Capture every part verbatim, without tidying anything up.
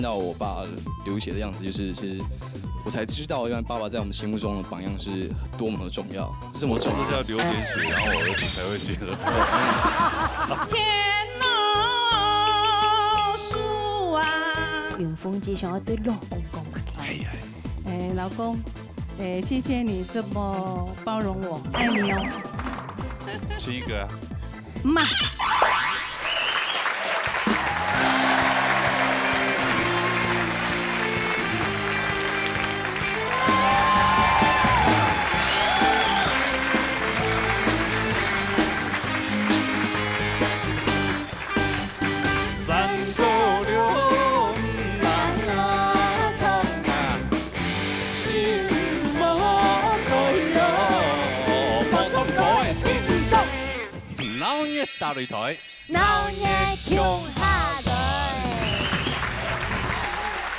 到我爸流血的样子，就是是，我才知道，原来爸爸在我们心目中的榜样是多么的重要，这么重要。是不是要流点血，然后我儿子才会觉得？天老树啊！云峰姐想要对老公讲么个？哎呀，哎，老公，哎，谢谢你这么包容我，爱你哦。亲一个啊。妈。闹热打擂台，闹热共下來。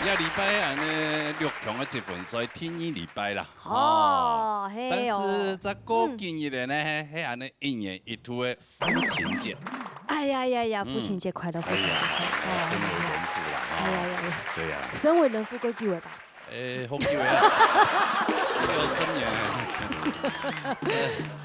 這禮拜恁呢，六強个積分賽第二禮拜啦。哦，哦，係哦。但是再過幾日呢，嗯。係恁呢一年一度个父親節。哎呀呀呀，嗯。父亲节快乐，哎呀，父亲节快乐。身為人父啦，哈。哎呀呀呀。對呀。身為人父夠久了吧？ 誒，好久啊，一六七年。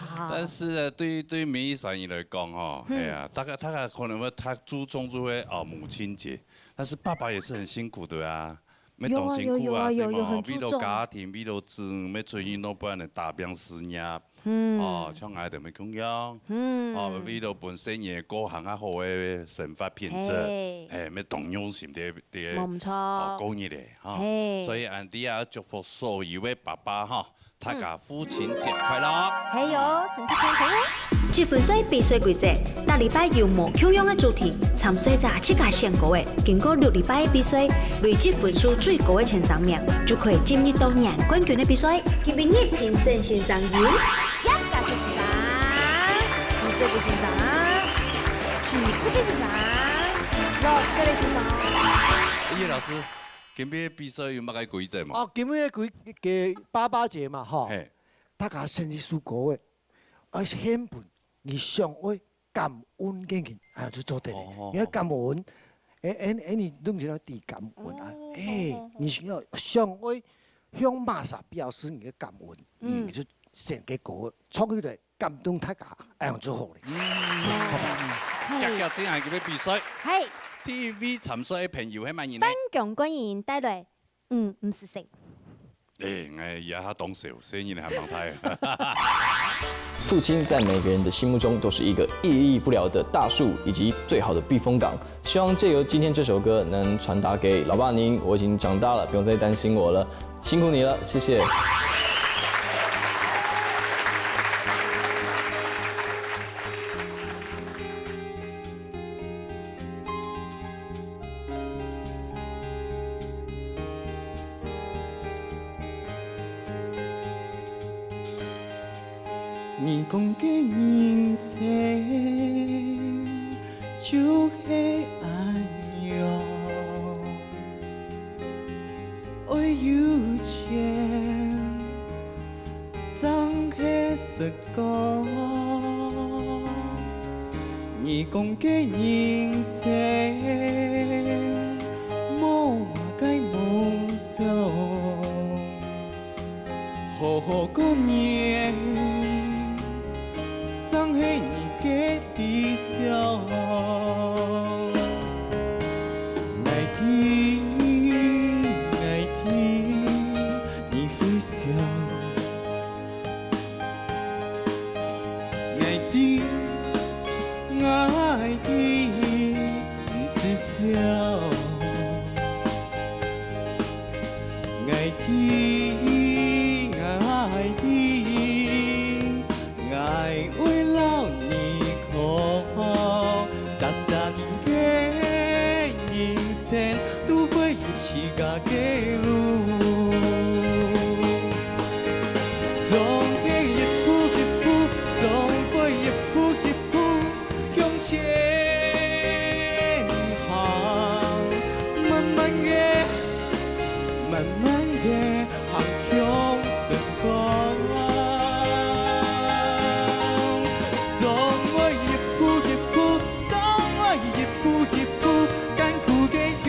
好。但是呢，對，對梅姨阿姨來講吼，嗯。哎呀，大家，大家可能會太注重這个，哦，母親節，但是爸爸也是很辛苦的啊，乜當辛苦啊，有啊，有，有，對嗎？有，很注重。為了家庭，為了子女，乜出去弄，不然呢，打拚事業。 嗯。哦，像𠊎兜乜共樣。嗯。哦，為了分細人過較好个生活品質，嘿。嘿，乜當用心个，个，無錯。哦，過日个，哈。嘿。所以，Andy啊，祝福所有个爸爸，哈，大家父親節快樂。嗯。係喲，身體健康哦。積分賽比賽規則，逐禮拜有無共樣个主題，參賽者自家選歌个，經過六禮拜个比賽，累積分數最高个前三名，就可以進入到贏冠軍个比賽。 今晡日評審先生有葉家俊先生、李正武先生、徐世傑先生、羅德les先生。葉老師，今晡日比賽有麼个規則無？哦，今晡日个規，个爸爸節嘛，吼，嘿。大家選一首歌个，愛獻分你想愛 感恩个人，啊，就做得了。哦。你愛感恩，誒，誒，誒，你攏是愛知感恩啊。哦，誒，哦，哦。你想愛，想愛向麼儕表示你个感恩，嗯。你就選个歌，唱出來感動大家，恁樣就好了。嗯。好吧？嘿。遽遽正行入去比賽。嘿。第一位參賽个朋友係麼人呢？反強冠軍帶來 嗯，毋使洗。誒，𠊎這下當瘦，細人還吂大。父親在每個人的心目中都是一個屹立不搖的大樹以及最好的避風港。希望藉由今天這首歌，能傳達給老爸您，我已經長大了，不用再擔心我了。辛苦你了，謝謝。 你講个人生就係恁樣，愛有錢正係成功。你講个人生無麼个夢想， 好好過日，正係你个理想。𠊎知，𠊎知，你會笑。𠊎知，𠊎知，毋使笑。 𠊎知，𠊎知，𠊎會摎你講，逐儕人个人生都會有自家个路。總係一步一步，總會一步一步 向前行，慢慢个，慢慢个行向成功。總會一步一步，總會一步一步，艱苦个向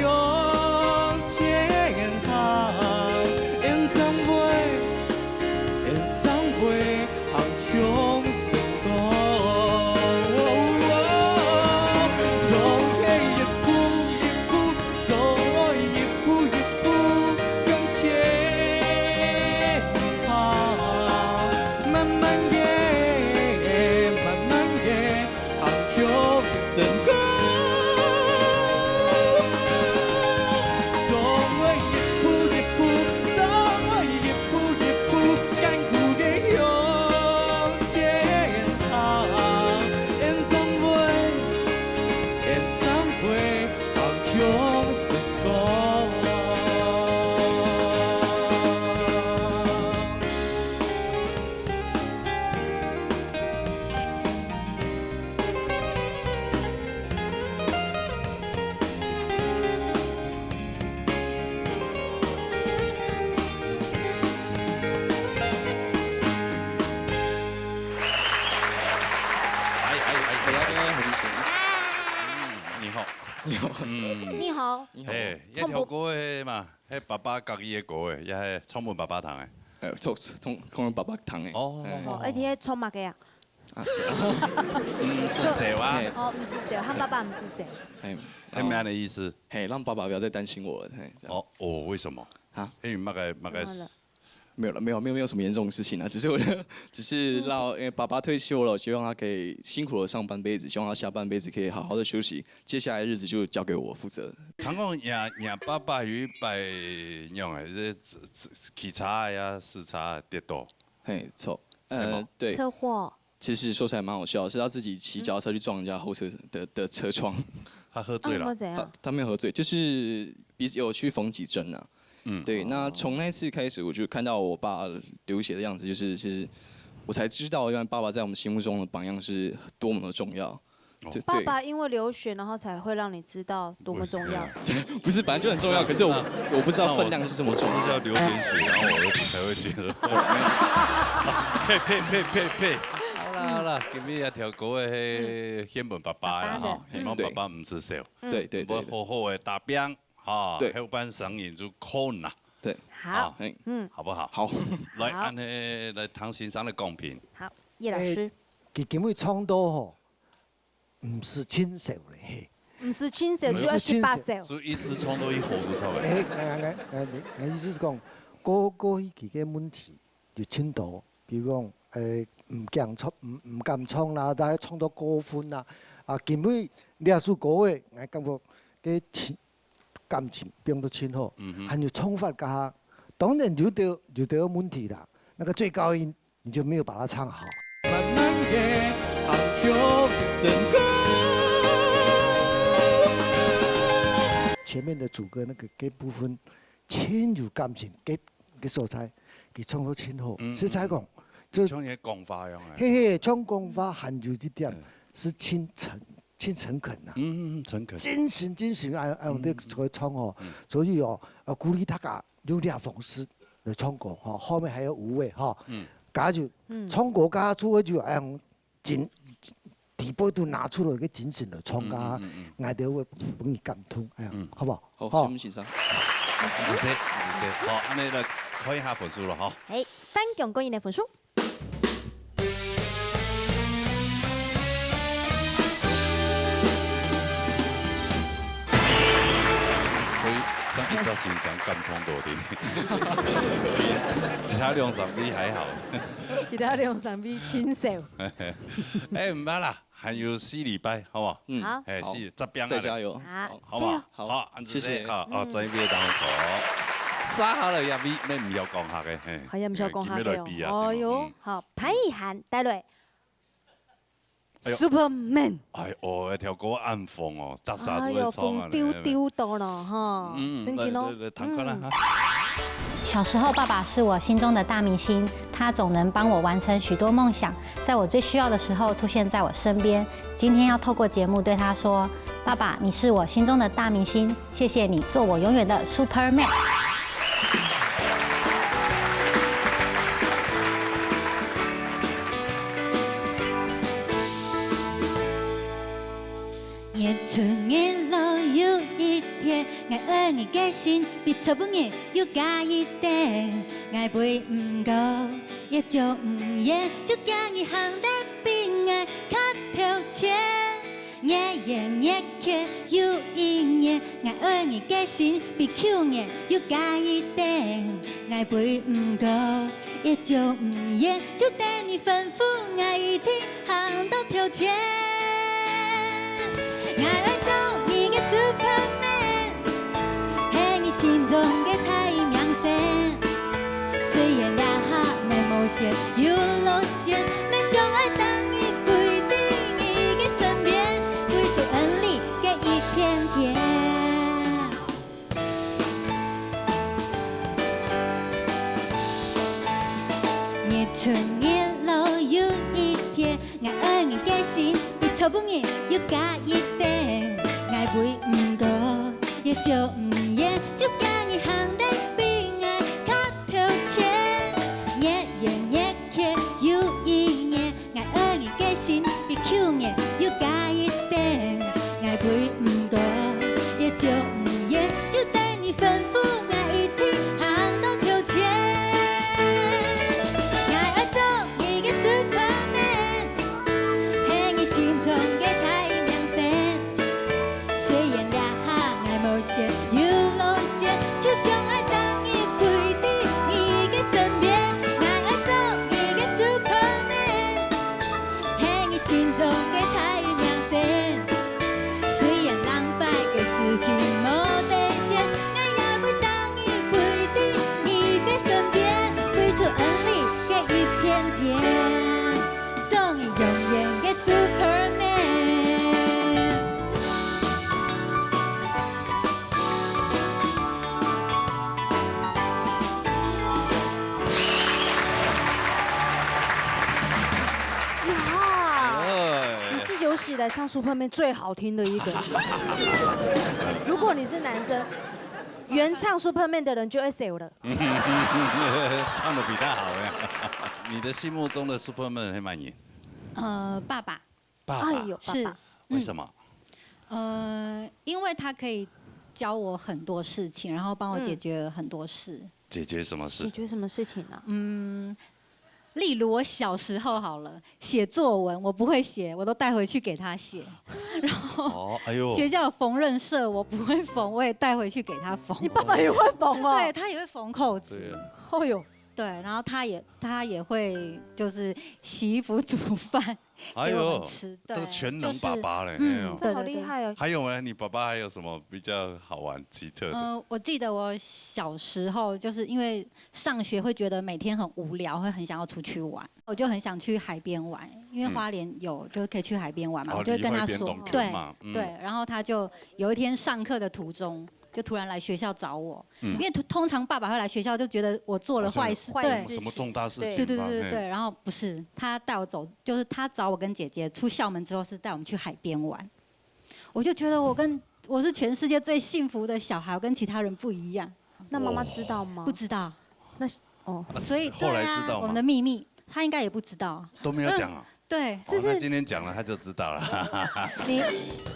你好。你好。嗯。你好。你好。嘿，創作。這條歌个嘛，係爸爸家己个歌个，也係唱分爸爸聽个。呃，唱，唱，唱分爸爸聽个。哦。哎。哦，而且唱麼个啊？啊，毋使愁啊。嘿。哦，毋使愁，喊爸爸毋使愁。嘿，係麼个意思？嘿，讓爸爸不要再擔心我了，嘿，這樣。哦，哦，為什麼？啊？因為麼个，麼个怎麼了？ 沒有了，沒有，沒有，沒有什麼嚴重的事情啊，只是我的，只是讓，因為爸爸退休了，希望他可以辛苦了上半輩子，希望他下半輩子可以好好的休息，接下來的日子就交給我負責。聽講若，若爸爸有一擺仰仔，這，這，這騎車呀、駛車跌倒。嘿，著。係無？呃，對。車禍。 其實說出來蠻好笑，是他自己騎腳踏車去撞人家後車的，的車窗。他喝醉了。啊，有沒有怎樣？他，他沒有喝醉，就是彼此有去縫幾針啊。嗯。對，那從那次開始，我就看到我爸流血的樣子，就是，是我才知道，原來爸爸在我們心目中的榜樣是多麼的重要。哦。就，對。爸爸因為流血，然後才會讓你知道多麼重要。不是，本來就很重要，可是我，我不知道分量是這麼重要。那我是，我是要流點血，然後我兒子才會覺得，呸，呸，呸，呸，呸。好啦，好啦，今日這條歌个係獻分爸爸啦，爸爸的。吼，希望爸爸毋使愁。嗯。對，對，對，對。愛好好个打拚，吼，對。後半生人就睏啦。對。好。吼，嘿。嗯。好不好？好。來，好。恁呢，來聽先生个講評。好，葉老師。欸，佢今日唱到吼， 毋使盡愁咧，嘿。毋使盡愁，毋使盡愁。主要係八愁。所以意思唱到一口都出來。欸，𠊎，𠊎，𠊎，𠊎意思係講，過，過去佢个問題有盡多，比如講，欸，毋敢唱，毋，毋敢唱啦，大家唱到過分啦。啊，今日這首歌个，𠊎感覺个情，感情變到盡好，嗯哼。還有唱法加，當然有兜，有兜問題啦，那個最高音 你就沒有把它唱好。慢慢的，好久的身高。前面的主歌那個，該部分，盡有感情，該，該所在，佢唱到盡好。嗯，實在講，嗯，嗯。就像你个講法一樣啊。嘿嘿，像講法還有一點，嗯。係盡誠，盡誠懇吶。嗯，嗯，嗯，誠懇。真心，真心，哎，哎，嗯，嗯，嗯。在唱哦。嗯。所以哦，呃，鼓勵大家 用這方式來唱歌，吼，後面還有五位，吼。嗯。假如，嗯。唱歌假做伙就愛用真，底背都拿出來个精神來唱歌，嗯，嗯，嗯，嗯。𠊎兜會分你感動，哎呀，嗯。好不好？好，好。承蒙先生。謝謝，謝謝。好，恁呢來看一下分數了，吼。欸，頒獎感言个分數。 所以，這一隻先生感動到底。其他兩三位還好。其他兩三位盡愁。欸，毋怕啦，還有四禮拜，好無？嗯。好。欸，好。四，十遍啊。再加油。好。好無？加油。好。好，恁仔細，謝謝。好，哦，嗯。這一位當好。續下來這位，乜毋曉講客个，嘿。還有毋曉講客个哦。今日來比啊，哎喲，嗯。好，潘奕涵，帶來。 哎喲。Superman。哎喲，這條歌恁紅哦，逐儕都會唱啊。哎喲，紅丟丟到了哈，嗯，真的哦。來，來，來，聽看啦，嗯。哈。小时候，爸爸是我心中的大明星，他总能帮我完成许多梦想，在我最需要的时候出现在我身边。今天要透过节目对他说，爸爸，你是我心中的大明星，谢谢你，做我永远的 Superman。 日出日落有一天，𠊎愛你个心比昨晡日又加一點。𠊎飛毋高，也走毋遠，就驚你行得比𠊎較頭前。 日圓月缺有一年，𠊎愛你个心比舊年又加一點。𠊎飛毋高，也走毋遠，就等你吩咐，𠊎一定行到頭前。𠊎愛做你个Superman，係你心中个大明星。雖然這下𠊎無錢又老 先，乜想愛等你陪在你个身邊，飛出遠離个一片天。日出日落有一天，𠊎愛你个心比昨晡日又加一點。𠊎飛毋高，也走毋遠，就驚你行得比𠊎較頭前。日圓月缺有一年， 𠊎愛你个心比舊年又加一點。𠊎飛毋唱 Superman 最好听的一个。如果你是男生，原唱 Superman 的人就会 sell 了。唱的比他好呀。你的心目中的 Superman 係麼人？呃，爸爸。爸爸。哎呦，爸是爸，为什么？呃，因为他可以教我很多事情，然后帮我解决很多事。解决什么事？解决什么事情啊？嗯，例如我小时候好了，写作文我不会写，我都带回去给他写。然后哦，哎呦，学校缝纫社我不会缝，我也带回去给他缝。你爸爸也会缝哦。对，他也会缝扣子。对，哦哟，对，然后他也他也会就是洗衣服、煮饭哎呦给我们吃，，对，这个全能就是爸爸嘞，嗯哎呦。这好厉害哦。还有呢？你爸爸还有什么比较好玩、奇特的？呃，我记得我小时候就是因为上学会觉得每天很无聊，会很想要出去玩，我就很想去海边玩，因为嗯花莲有，就是可以去海边玩嘛，哦，我就会跟他说，离海边当近对嘛，嗯对，然后他就有一天上课的途中，就突然来学校找我，嗯因为通通常爸爸会来学校就觉得我做了坏事，好像对坏事什么重大事情对吧？对对对对对，嘿然后不是他带我走，就是他找我跟姐姐出校门之后是带我们去海边玩，我就觉得我跟我是全世界最幸福的小孩，我跟其他人不一样。那妈妈知道吗不？知道，那是哦，所以后来对啊知道吗我们的秘密，他应该也不知道。都没有讲啊。对，这是哦，那今天讲了，他就知道了。你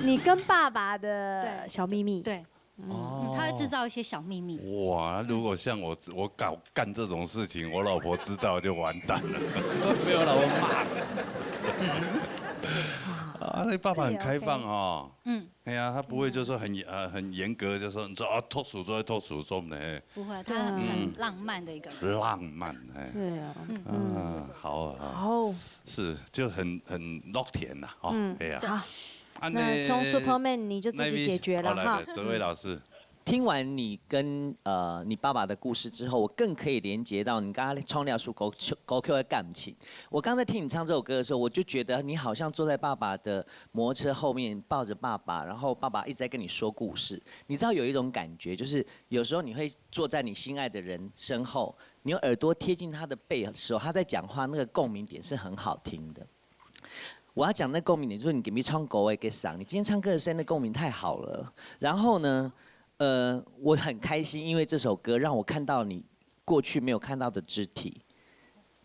你跟爸爸的对小秘密，对，哦嗯，他会制造一些小秘密。哇，如果像我，我搞干这种事情，我老婆知道就完蛋了，被我老婆骂死。啊，那爸爸很开放哦。嗯，哎呀，他不会就说很呃很严格，就说你说啊，读书做读书做呢，不会，对啊他很浪漫的一个人。浪漫哎，对啊，嗯，好啊，哦，是就很很乐天呐，哦嗯，哎呀，好，啊那从 Superman 你就自己解决了哈那位好来。这位老师，听完你跟呃你爸爸的故事之后，我更可以连接到你刚刚唱那首歌曲歌曲的感情。我刚才听你唱这首歌的时候，我就觉得你好像坐在爸爸的摩托车后面，抱着爸爸，然后爸爸一直在跟你说故事。你知道有一种感觉，就是有时候你会坐在你心爱的人身后，你用耳朵贴近他的背的时候，他在讲话那个共鸣点是很好听的。我要讲那共鸣点，就是你给你唱歌的给赏，你今天唱歌的声音的共鸣太好了。然后呢，呃，我很开心，因为这首歌让我看到你过去没有看到的肢体，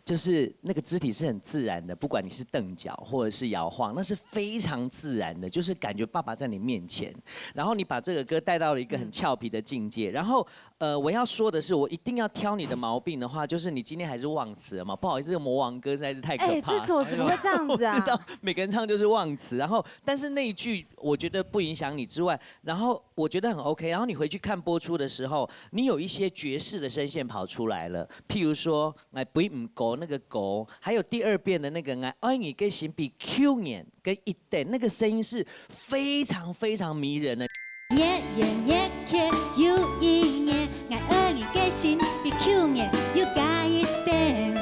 就是那个肢体是很自然的，不管你是蹬脚或者是摇晃，那是非常自然的，就是感觉爸爸在你面前。然后你把这个歌带到了一个很俏皮的境界，然后呃，我要说的是，我一定要挑你的毛病的话，就是你今天还是忘词了嘛？不好意思，这个魔王歌实在是太可哎，怕了。这怎么怎么会这样子我知道啊？每个人唱就是忘词，然后但是那一句我觉得不影响你之外，然后我觉得很 OK。然后你回去看播出的时候，你有一些爵士的声线跑出来了，譬如说，哎，不唔狗那个狗，还有第二遍的那个哎，爱你个心比 Q 年跟一点，那个声音是非常非常迷人的。月夜月缺有一年，爱你个心比去年又加一点。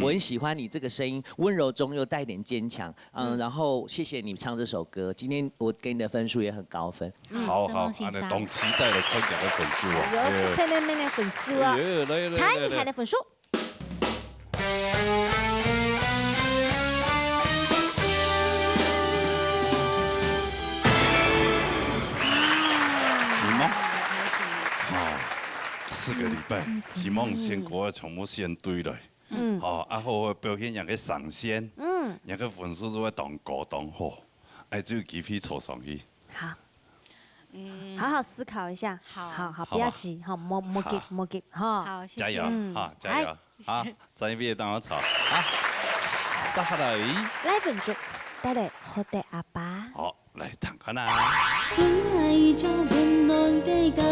我很喜欢你这个声音，温柔中又带一点坚强。嗯，然后谢谢你唱这首歌，今天我给你的分数也很高分。好好，沈峰先生啊，那当期待的看你的分数哦。有 Superman 的粉丝啊，哎来来太厉害的粉数。你吗？哦，四个礼拜，希望先过全部先对了。嗯好，啊，好好表现，让个上线，嗯，让个分数就会当高当好，哎，就有机会坐上去。好，好好思考一下。好好好，好吧不要急哈，莫莫急好莫急哈。好，谢谢。加油嗯哈，加油哎啊！这一边等我吵啊，撒哈拉语。来，文竹，带来好的阿爸。好，来听看啊。有哪一种温暖的家？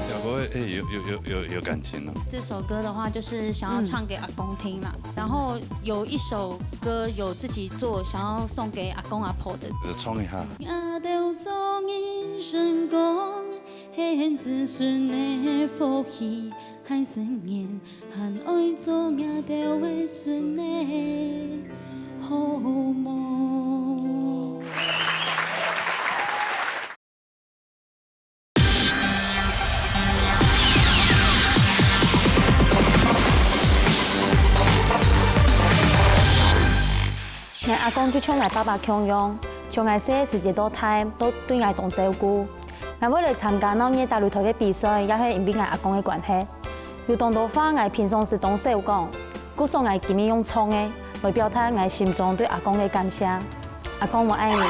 小哥，哎，有有有有有感情了。这首歌的话，就是想要唱给阿公听啦。然后有一首歌有自己做，想要送给阿公阿婆的。就唱一下。阿斗做人成功，係子孙的福气，还生人，还爱做阿斗的孙的好梦。来，阿講就像𠊎爸爸共樣，從𠊎細个時節到大，都對𠊎當照顧。𠊎會來參加鬧熱打擂台个比賽，也係因為𠊎阿公个關係。有當多話𠊎平常時當少講，故所𠊎今日用唱个來表達𠊎心中對阿公个感謝。阿公，我愛你。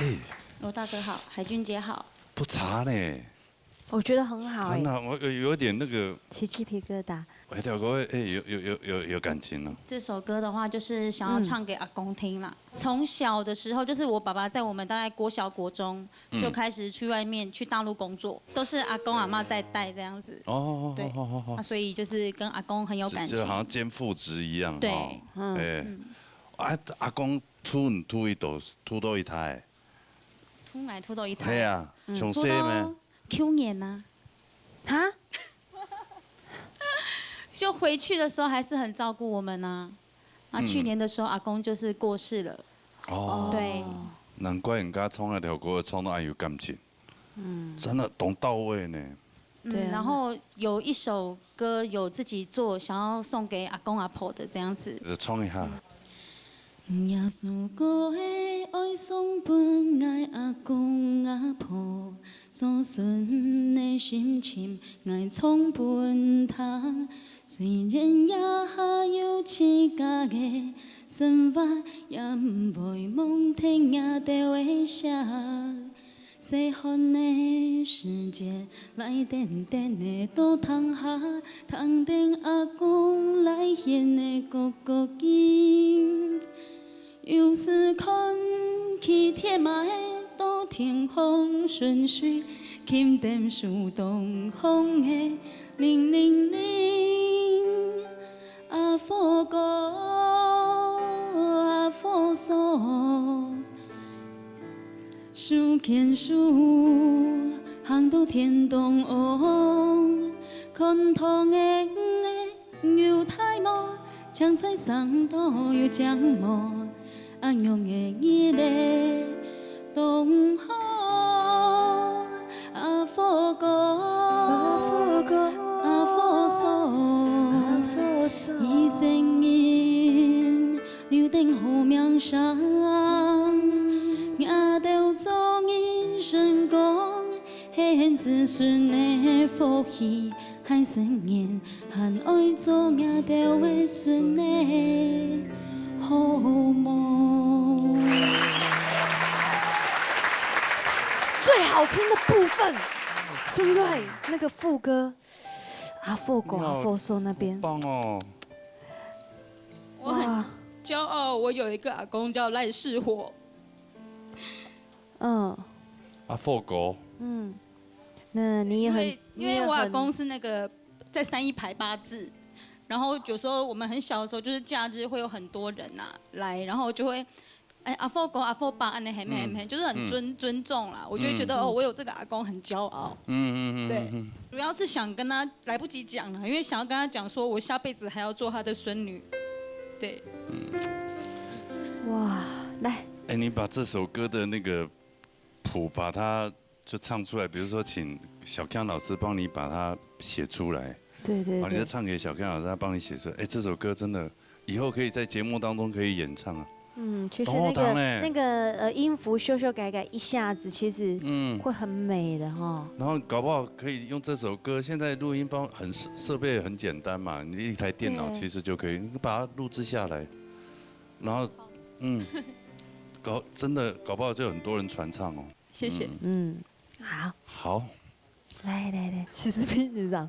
哎，罗大哥好，海俊姐好。不差呢。我觉得很好哎，啊，那我有，有点那个起鸡皮疙瘩。哎，对，我，哎，有，有，有，有，有感情了。这首歌的话，就是想要唱给阿公听啦。从小的时候，就是我爸爸在我们大概国小、国中就开始去外面，去大陆工作，都是阿公阿嬷在带这样子。哦，对，哦，哦，哦，哦。啊，所以就是跟阿公很有感情。就，就好像肩负职一样，对。哦。嗯。哎，嗯。啊，阿公渡你渡一到，渡到一代？渡𠊎渡到一代。系啊，嗯。从细咩？渡到旧年啊。哈？就回去的时候还是很照顾我们啊。啊，嗯。去年的时候，阿公就是过世了。哦。对。难怪人家唱那条歌唱到恁有感情。嗯。真的懂到位呢。嗯，对啊。然后有一首歌有自己做，想要送给阿公阿婆的这样子。就唱一下。嗯。耶稣歌的爱送分𠊎阿公阿婆，做孙的心情，𠊎唱分听。虽然也下有自家的生活，也毋会忘记若兜的笑。 细汉的时节，来等等的到窗下，听等阿公来弦的咯咯琴。有时看起天马的到天空顺水，琴箫手中風个鈴鈴鈴，阿火哥，阿火嫂，手牽手行到天中央，看堂个牛大毛，青菜生到有靚毛。 阿娘个日日當好，阿火哥，阿火哥，阿火嫂，阿火嫂，一生人留等好名聲，𠊎兜做人成功，係子孫个福氣， 還生人，還愛做𠊎兜个孫仔好無？最好聽的部分，對不對？那個副歌，阿火哥、阿火嫂那邊，棒哦！我很驕傲，我有一個阿公叫赖世火。嗯阿火哥，嗯，那你也很因为，因为我阿公是那个在三义排八字，然后有时候我们很小的时候，就是假日会有很多人呐、来，然后就会，哎，阿火哥、阿火伯，安呢喊喊喊，就是很尊、尊重啦。我就会觉得哦，我有这个阿公很骄傲。嗯嗯嗯，对嗯主要是想跟他来不及讲了，因为想要跟他讲说，我下辈子还要做他的孙女。对，哇，來，哎，你把这首歌的那个谱把它就唱出来，比如说请小康老师帮你把它写出来，對對對然后你再，唱给小康老师，他帮你写出来。哎，这首歌真的以后可以在节目当中可以演唱啊。嗯，其實懂我那個懂欸那個呃音符修修改改一下子，其實嗯，會很美的哈。然后搞不好可以用这首歌，现在录音方很设设备很简单嘛，你一台电脑对其实就可以，你把它录制下来，然后嗯，搞真的搞不好就有很多人传唱哦。谢谢。嗯，好，好，來來來，其實平時上，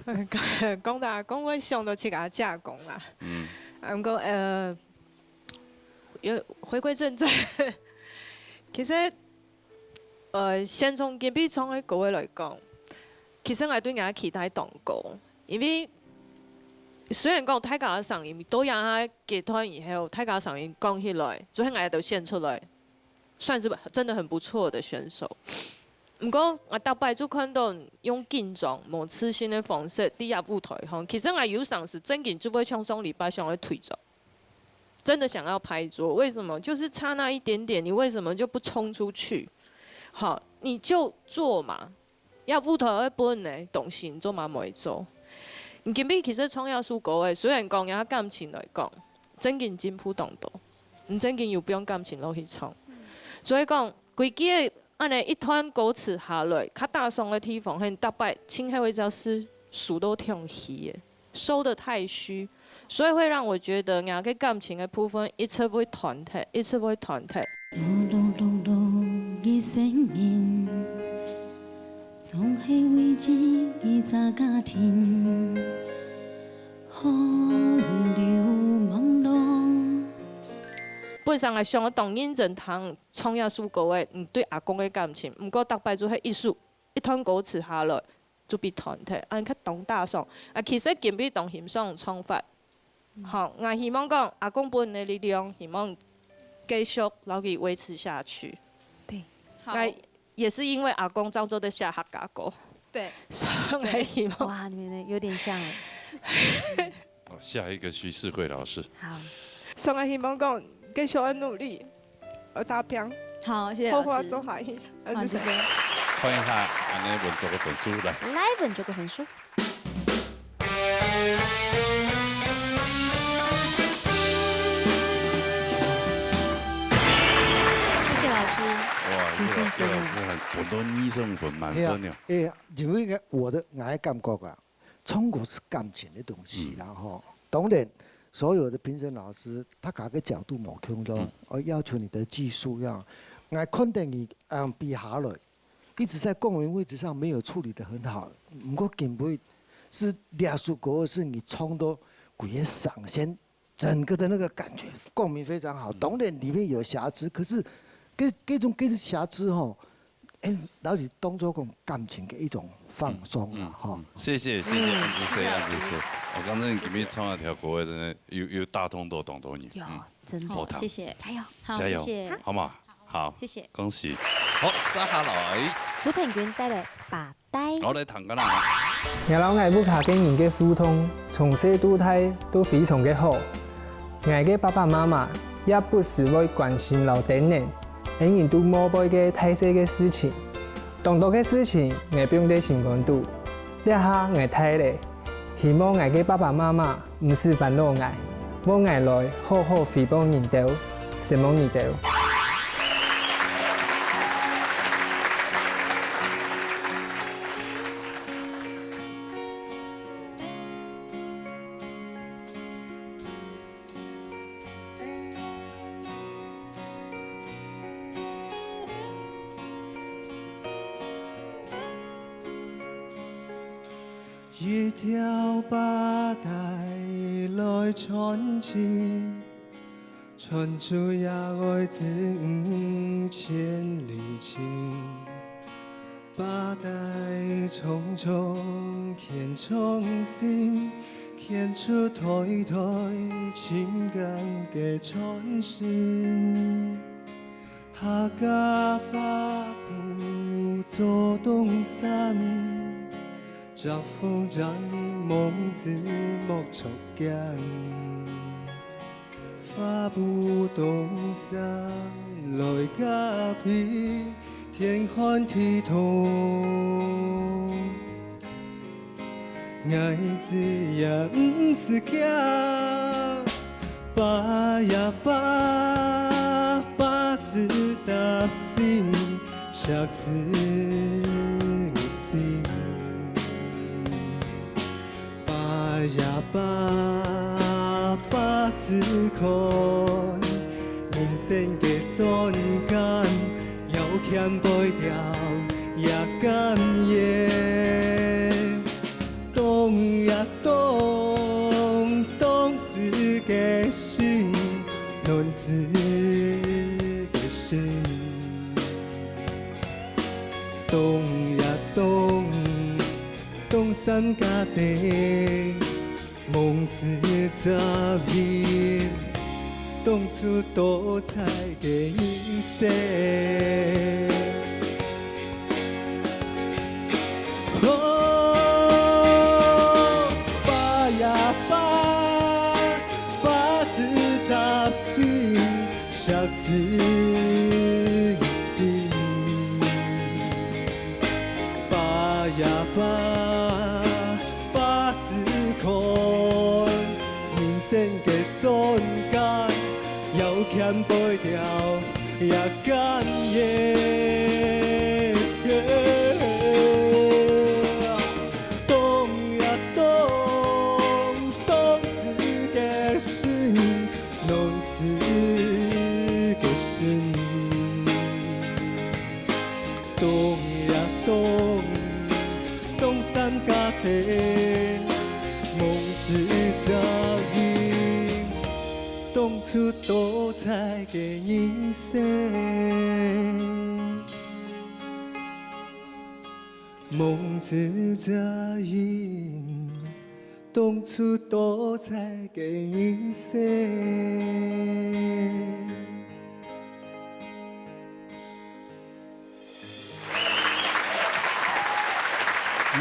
講到阿公，會想到自家姐公啦。嗯，啊，毋過呃，又回歸正傳，其實呃，先從今晡日唱个歌仔來講，其實𠊎對人家期待當高，因為雖然講大家个聲音到這下階段以後，大家聲音降起來，所以𠊎都顯出來，算是真的很不錯的選手。毋過，𠊎逐擺就看到用緊張、無自信个方式，在這舞台項，其實𠊎有當時真經就會像上禮拜想要退場，真的想要拍桌。為什麼？就是差那一點點，你為什麼就不衝出去？好，你就做嘛。這舞台愛分你个東西，你做嘛無愛做？你今晡日其實唱這首歌仔，雖然講這感情來講，真經進步當多，你真經有放感情落去唱。所以講， 規句个恁呢一段歌詞下來，較打爽个地方，係逐擺盡後一隻字收到忒虛个，收得太虛，所以會讓我覺得𠊎个感情个部分一直會斷忒，一直會斷忒。碌碌碌碌一生人，總係為自己一家庭，汗流網落。本身𠊎想當認真聽唱這首歌个，嗯，對阿公个感情，毋過逐擺就係一首一段歌詞下來，就被斷忒，恁較當打爽。啊，其實今晡日當欣賞唱法，好，𠊎希望講阿公分你个力量，希望繼續摎佢維持下去。對，好，該也是因為阿公正做得寫客家歌，對，所以𠊎希望哇，你們有點像哎。哦，下一个徐世慧老师，好，所以𠊎希望講繼續愛努力，愛打拼，好，謝謝好好老師。做下去。好，謝謝。欢迎下恁呢文竹个粉丝來。來，文竹个粉絲。謝謝老師。哇，葉老葉老師很很多二十分满分了。哎呀，因為我的我的感覺啊，唱歌是感情的東西啦吼。當然，所有的評審老師，大家个角度無共樣，我要求你的技術要，𠊎看到你嗯比下來，一直在共鳴位置上沒有處理得很好。毋過今晡日是這首歌是你唱到規个上線，整個的那個感覺共鳴非常好。當然裡面有瑕疵，可是這這種這種瑕疵吼，哎，老师当作讲感情的一种放松啦，嗯，吼。嗯，谢谢，谢谢，嗯，谢谢，谢谢老师。谢谢。我刚才你今天唱那条歌，真的有，有打动到当多人。有，嗯。真的。好听。谢谢。加油。好，加油，谢谢。好吗？好，谢谢。恭喜。好，接下來。朱品君帶來《爸帶》。好，來聽看啦。𠊎摎𠊎屋下个人个互動，從細到大都非常个好。 𠊎个爸爸媽媽也不時會關心摎等等，恩人都無背个大細个事情。當多个事情𠊎放在心肝肚，這下𠊎大了，希望𠊎个爸爸媽媽毋使煩惱𠊎，望𠊎來好好回報你兜，承蒙你兜。 一條爸帶來傳情，傳出也愛子女千里情。 爸帶重重牽重心，牽出代代情感个傳承。客家花布做東山，招呼長幼望子莫錯揀。 花布東山來加被，天寒地凍，𠊎子也毋使驚。爸呀爸，爸子搭心，惜子女心。 爸呀爸，爸子看，人生个山間，要謙卑調也甘願。凍呀凍，凍子个心，暖子个心。 凍呀凍，凍衫加底，望子紮營，凍出多彩个人生。哦，爸呀爸，爸子搭心， 惜子女心。爸呀爸，爸子看，人生个山間，要謙卑調也甘願。 凍呀凍，凍子个心，暖子个心。凍呀凍，凍衫加底，望子紮營，凍出多彩个人生。 望子紮營，凍出多彩个人生。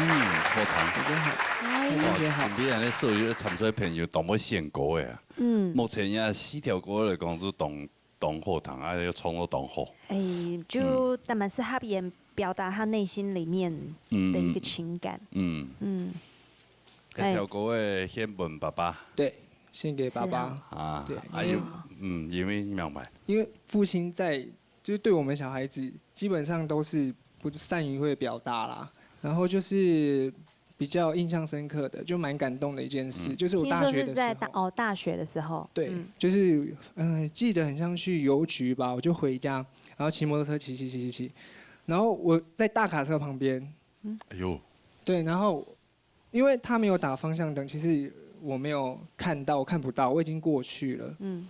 嗯，好聽。大家好。哎。哇，大家好。今日恁樣所有參賽朋友，當會選歌个啊。嗯。目前這四條歌來講，係當 當好聽，啊，又唱到當好。哎，就嗯。當然是合演表達他內心裡面的一個情感。嗯。嗯。哎。這條歌个獻分爸爸。對，獻給爸爸。是啊。啊，對，啊，因為有，嗯，因為明白。因為父親在，就是對我們小孩子，基本上都是不善於會表達啦。然後就是 比較印象深刻的，就蠻感動的一件事，嗯。就是我大學的時候。聽說是在大，哦，大學的時候。對，嗯。就是，嗯，記得很像去郵局吧，我就回家，然後騎摩托車騎，騎，騎，騎，騎，然後我在大卡車旁邊。嗯。哎呦。對，然後因為他沒有打方向燈，其實我沒有看到，我看不到，我已經過去了。嗯。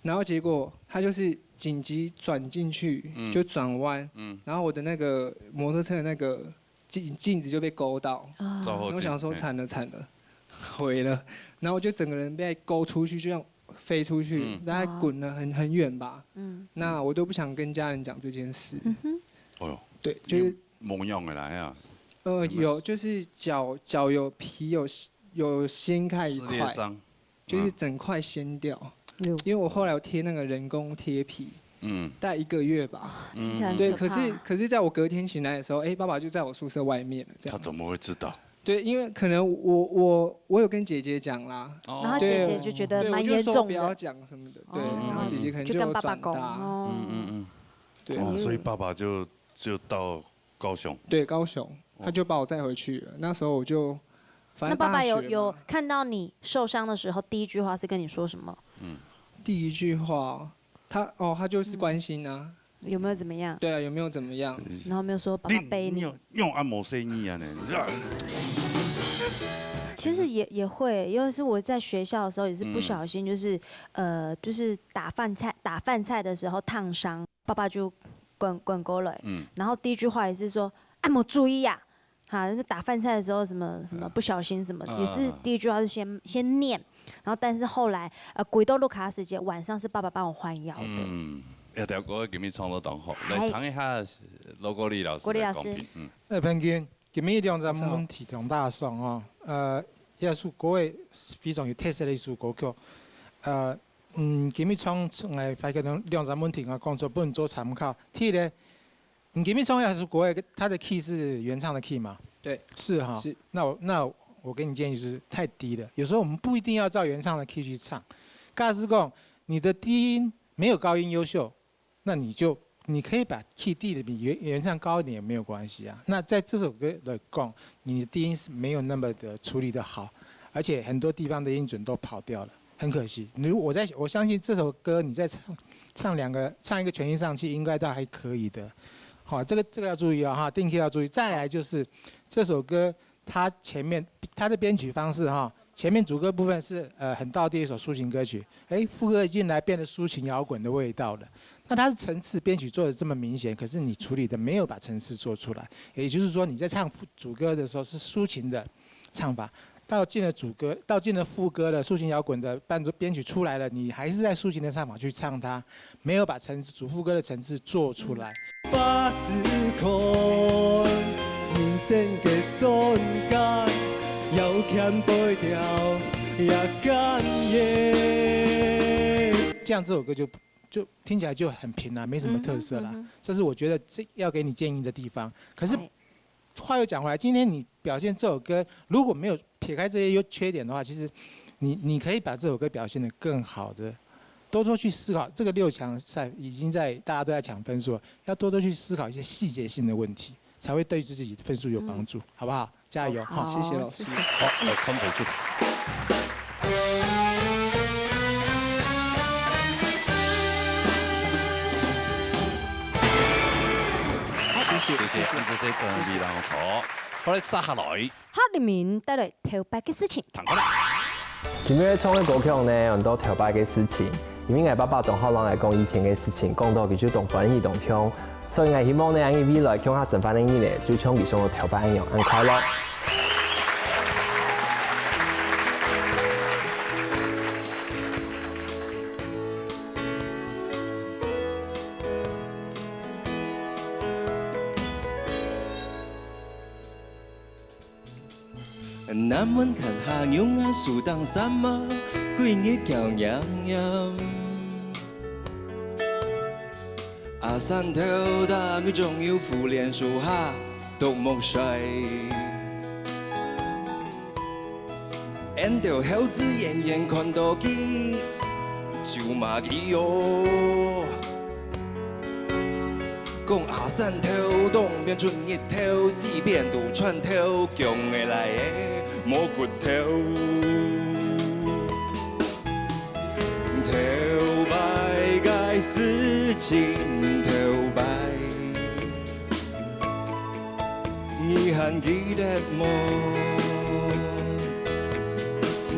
然后结果他就是紧急转进去，嗯就转弯，嗯，然后我的那个摩托车的那个镜镜子就被勾到，哦，然后我想说惨了惨了，毁了，然后我就整个人被勾出去，就这样飞出去，嗯，大概滚了很很远吧。嗯，那我都不想跟家人讲这件事。嗯哼，哦哟，对，就是模样的来啊，呃，有没有有就是脚脚有皮有有掀开一块，撕裂伤，就是整块掀掉。因为我后来有贴那个人工贴皮，嗯，大概一个月吧。听起来很对，可怕。可是可是在我隔天醒来的时候，哎，爸爸就在我宿舍外面了，这样。他怎么会知道？对，因为可能我我我有跟姐姐讲啦，哦，然后姐姐就觉得蛮严重的。对，我就说不要讲什么的，对，哦，然后姐姐可能就有转达，就跟爸爸讲哦。嗯嗯嗯，对，哦，所以爸爸就就到高雄。对，高雄，他就把我载回去了。那时候我就，反正大学嘛。那爸爸有有看到你受伤的时候，第一句话是跟你说什么？嗯，第一句话，他哦，他就是关心啊。有没有怎么样？对啊，有没有怎么样？然后没有说爸爸背你。你用用按摩生意啊呢？其实也也会，因为是我在学校的时候也是不小心，就是、呃，就是打饭菜打饭菜的时候烫伤，爸爸就赶赶过来，嗯，然后第一句话也是说：“啊，没注意呀。”哈，那个打饭菜的时候什么什么不小心什么，也是第一句话是先先念，然后但是后来呃，回到屋下个时节，晚上是爸爸帮我换药的。嗯，這條歌今日唱到當好，來聽一下羅國立老師个講評。國立老師。嗯，誒，平均今日兩隻問題同大家講哦，呃，這首歌係非常有特色个一首歌曲，呃，嗯，今日唱出來發現兩兩隻問題，我講出分做參考。第一个， 你今日唱這首歌个，它的key是原唱的key嗎？對，是哈。是。那我那我給你建議就是太低了。有時候我們不一定要照原唱的key去唱。假使講你的低音沒有高音優秀，那你就你可以把key低的比原原唱高一點也沒有關係啊。那在這首歌來講，你的低音是沒有那麼的處理的好，而且很多地方的音準都跑掉了。 很可惜。如我在我相信這首歌你再唱唱兩個唱一個全音上去，應該都還可以的。好，這個這個要注意啊哈，定key要注意。再來就是這首歌它前面它的編曲方式哈，前面主歌部分是呃很道地一首抒情歌曲，誒，副歌一進來變得抒情搖滾的味道了。那它的層次編曲做得這麼明顯，可是你處理的沒有把層次做出來，也就是說你在唱副主歌的時候是抒情的唱法， 到進了主歌，到進了副歌了，抒情搖滾的伴奏編曲出來了，你還是在抒情的唱法去唱它，沒有把層次主副歌的層次做出來。把子看，人生个瞬間，要謙卑掉，也甘願。這樣這首歌就就聽起來就很平啦，沒什麼特色啦。嗯哼，嗯哼。這是我覺得這要給你建議的地方。可是，哎。 話又講回來，今天你表現這首歌，如果沒有撇開這些優缺點的話，其實你你可以把這首歌表現得更好的，多多去思考。這個六強賽已經在大家都在搶分數了，要多多去思考一些細節性的問題，才會對自己的分數有幫助，好不好？加油哈！好，謝謝老師。謝謝。好，來，康培祝。 謝謝，謝謝，恁仔細，真係非常好。好，來，接下來。哈立明帶來頭擺个事情。聽過來。今日唱个歌曲呢，安到頭擺个事情，因為𠊎爸爸當好摎𠊎講以前个事情，講到佢就當歡喜當暢，所以𠊎希望呢，𠊎未來共下生活个日呢，就像佢想到頭擺恁樣，恁快樂。 南門看下牛眼樹頂山貓，歸日叫黏黏。阿三頭大尾，仲有虎蓮樹下啄目睡。 𫣆兜猴子遠遠看到佢，就罵佢喲。講阿三頭，東邊出日頭，西邊都川頭，薑仔來个無骨頭。頭擺个事情，頭擺。 你還記得無？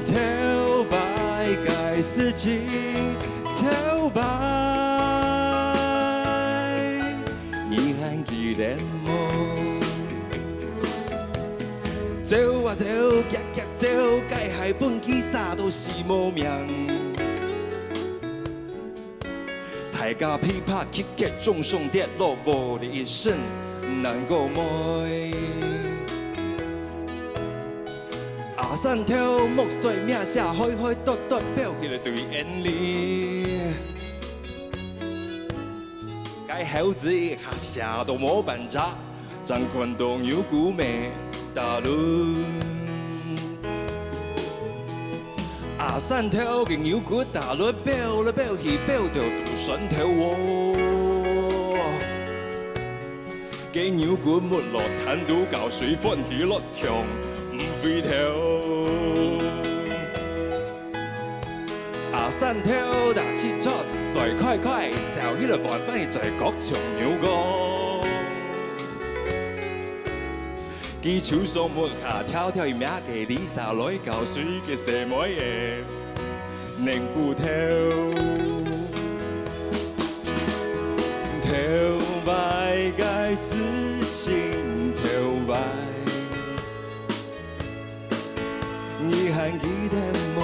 頭擺个事情，頭等無。走啊走，遽遽走，該鞋分佢捎到死無命。大家噼啪結結，重重跌落，無的一聲，難過無。阿三頭目睡，名聲開開，笃笃飆起來對𫣆俚。 該猴子一下嚇到無半隻，正看到牛牯尾打輪。阿三頭个牛牯打輪飆來飆去，飆到肚酸頭哦。該牛牯目落，彈到膠水，歡喜樂暢，毋回頭。 阿三頭打起出，嘴開開，笑起來彎彎，嘴角像牛角。佢手上摸下，挑挑一名个，理下來搞水个細妹仔，嫩骨頭。頭擺个事情，頭擺。 你還記得無？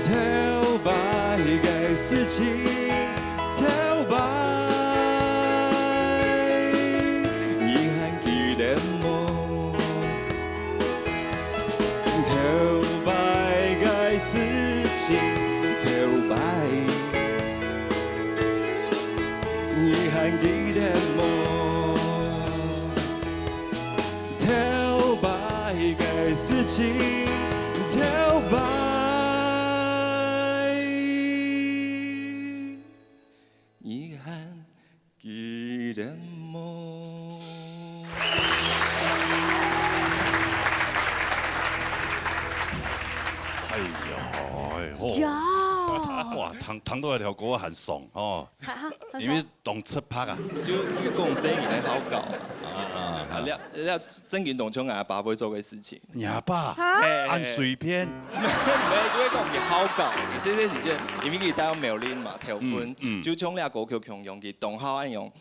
頭擺个事情，頭擺，你還記得無？頭擺个事情，頭擺，你還記得無？ 頭擺个事情，頭擺，你還記得無？哎呀，哎吼，呀，哇，聽聽到這條歌很爽哦，哈哈，因為當直白啊。就就講細人个好搞啊。啊啊啊，了了，正經當像阿爸會做个事情。你阿爸哈嘿恁隨便，無，就會講佢好搞，佢細細時節，因為佢戴苗栗嘛，頭份嗯，嗯就像這歌曲共樣，佢當好恁樣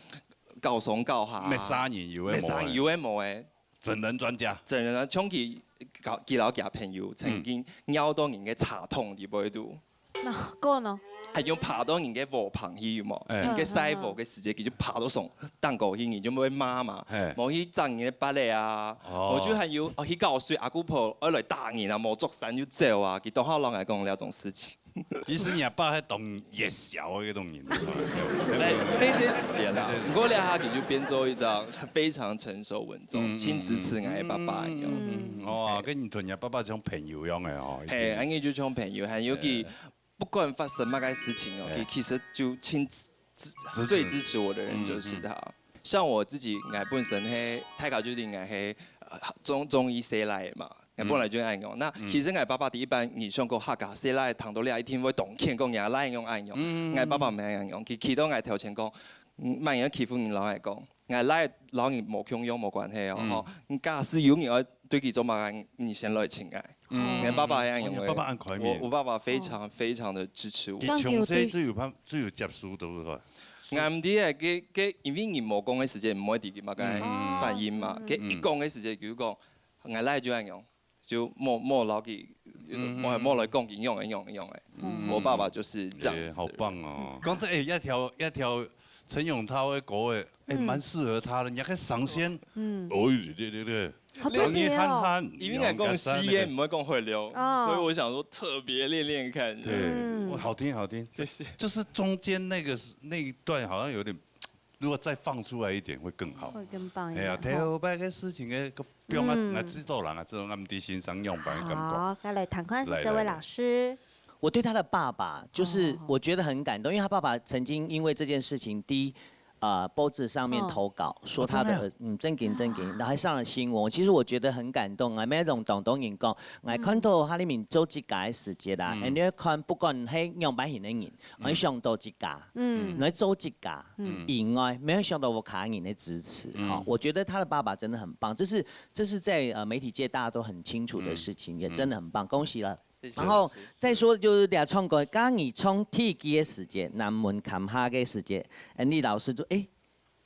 搞上搞下，乜生人有个乜生人有个無个，整人專家，整人啊，像佢搞佢摎佢朋友曾經尿到人个茶桶裡背肚。那夠呢？還用爬到人个禾棚去嘛，哎人个曬禾个時節，佢就爬到上頂高去，人就會罵嘛哎，無去整人个芭蕾啊，哦我就還有哦去搞水阿姑婆，愛來打人啊，無著衫就走啊，佢當好摎𠊎講這種事情。意思你阿爸還當夜宵个東西，在這些時節啦，不過這下佢就變做一張非常成熟穩重、嗯親自吃𠊎个爸爸一樣。嗯，哦，跟你同你爸爸像朋友樣个哦，嘿，恁樣就像朋友，還有佢不管發生麼个事情哦，哎佢其實就親自支持最支持我的人就是他。像我自己，𠊎本身係大家就知𠊎係呃中中意細倈嘛，𠊎本來就恁樣。那其實𠊎爸爸第一般，你想講客家細倈聽到這一定會當譴講𠊎倈樣恁樣，𠊎爸爸毋係恁樣，佢企到𠊎頭前講，嗯，莫人欺負你，摎𠊎講，𠊎倈摎你無共樣無關係哦，吼，你假使有人愛對佢做麼个，你先來尋𠊎。 嗯我爸爸一樣有哦你爸爸很開明我我爸爸非常非常的支持我。佢從細就有辦就有接觸到个，啱啲个，佢佢因為你無講个時節，毋會知佢麼个嗯反應嘛。佢一講个時節，佢就講，𠊎倈就恁樣，就莫莫摎佢，莫莫來講佢樣个樣个樣个。我爸爸就是這樣子的人。好棒哦！剛才哎，一條一條陳永淘个歌哎，哎，蠻適合他的。你看上線，嗯，哦，對對對對，好特別哦。漢漢，因為𠊎講西煙，毋會講會溜，哦所以我想說特別練練看。對，嗯哇，好聽好聽，謝謝。就是中間那個那一段好像有點，如果再放出來一點會更好。會更棒一哎呀，點。吼頭擺个事情个，不用啊，嗯啊，製作人啊，這種暗地欣賞用版的感覺。好，再來談看是這位老師。我对他的爸爸，就是哦我觉得很感动，因为他爸爸曾经因为这件事情，第一，呃，报纸上面哦投稿说他的儿，哦真的啊嗯，正经正经，然后还上了新闻。其实我觉得很感动啊，每种当当人讲，哎，看到他里面做自家的时节啦，嗯哎，你要看不管黑样般型的人，你想到自家，嗯来做自家，嗯以外没有想到我卡人的支持哈嗯。我觉得他的爸爸真的很棒，这是这是在呃媒体界大家都很清楚的事情，也真的很棒，恭喜了。谢谢老师。然后再说就是，你唱歌，刚刚你唱第一个时节，南门看下个时节，安妮老师就哎，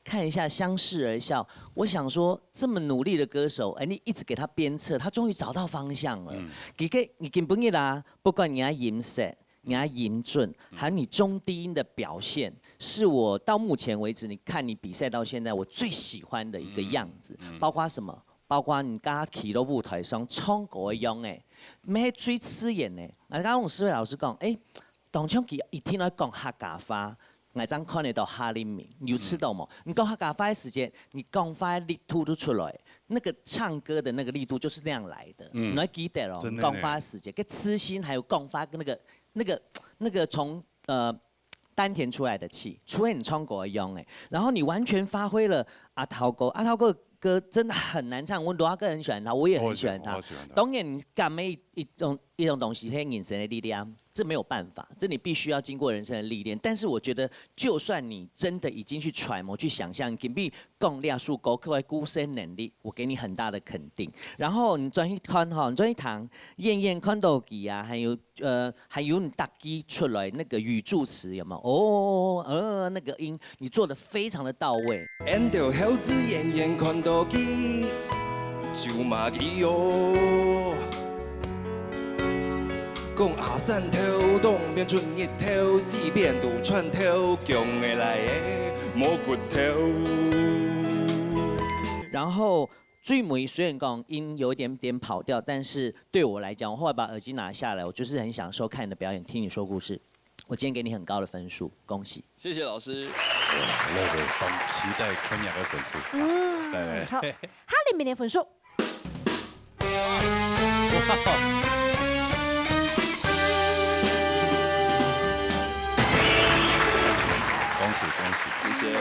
看一下相视而笑。我想说，这么努力的歌手，哎，你一直给他鞭策，他终于找到方向了。嗯。其实你根本啦，不管你的音色、你的音准，还有你中低音的表现，是我到目前为止，你看你比赛到现在，我最喜欢的一个样子。嗯，嗯。包括什么？包括你刚刚企到舞台上唱歌的样，哎，乜最自然的。啊，刚刚我们四位老师讲，哎，当唱歌一定要讲客家话， 𠊎正看得到下裡面，你有試到無？你講客家話个時節，你講話个力度就出來，那個唱歌的那個力度就是那樣來的。嗯。你要記得哦，真的呢。你講話个時節，跟磁性還有講話跟那個、那個、那個從，呃，丹田出來的氣，出現你唱歌个樣欸。然後你完全發揮了阿桃哥，阿桃哥的歌真的很難唱，我羅阿哥很喜歡他，我也很喜歡他。我喜歡，我喜歡他。當然，你感的一、一種、一種東西，係人生的力量。 這沒有辦法，這你必須要經過人生的歷練。但是我覺得，就算你真的已經去揣摩、去想像，根本講這首歌曲个故事能力，我給你很大的肯定。然後你轉去看哈，你轉去聽，燕燕看到佢啊，還有，呃，還有你逐句出來那個語助詞有沒有？哦，呃，那個音，你做得非常的到位。 然後最尾雖然講音有一點點跑調，但是對我來講，我後來把耳機拿下來，我就是很享受看你的表演，聽你說故事。我今天給你很高的分數，恭喜！謝謝老師。哇，那個當期待看你的分數。嗯，來，來。好，下面的分數。 恭喜，恭喜。謝謝。哎。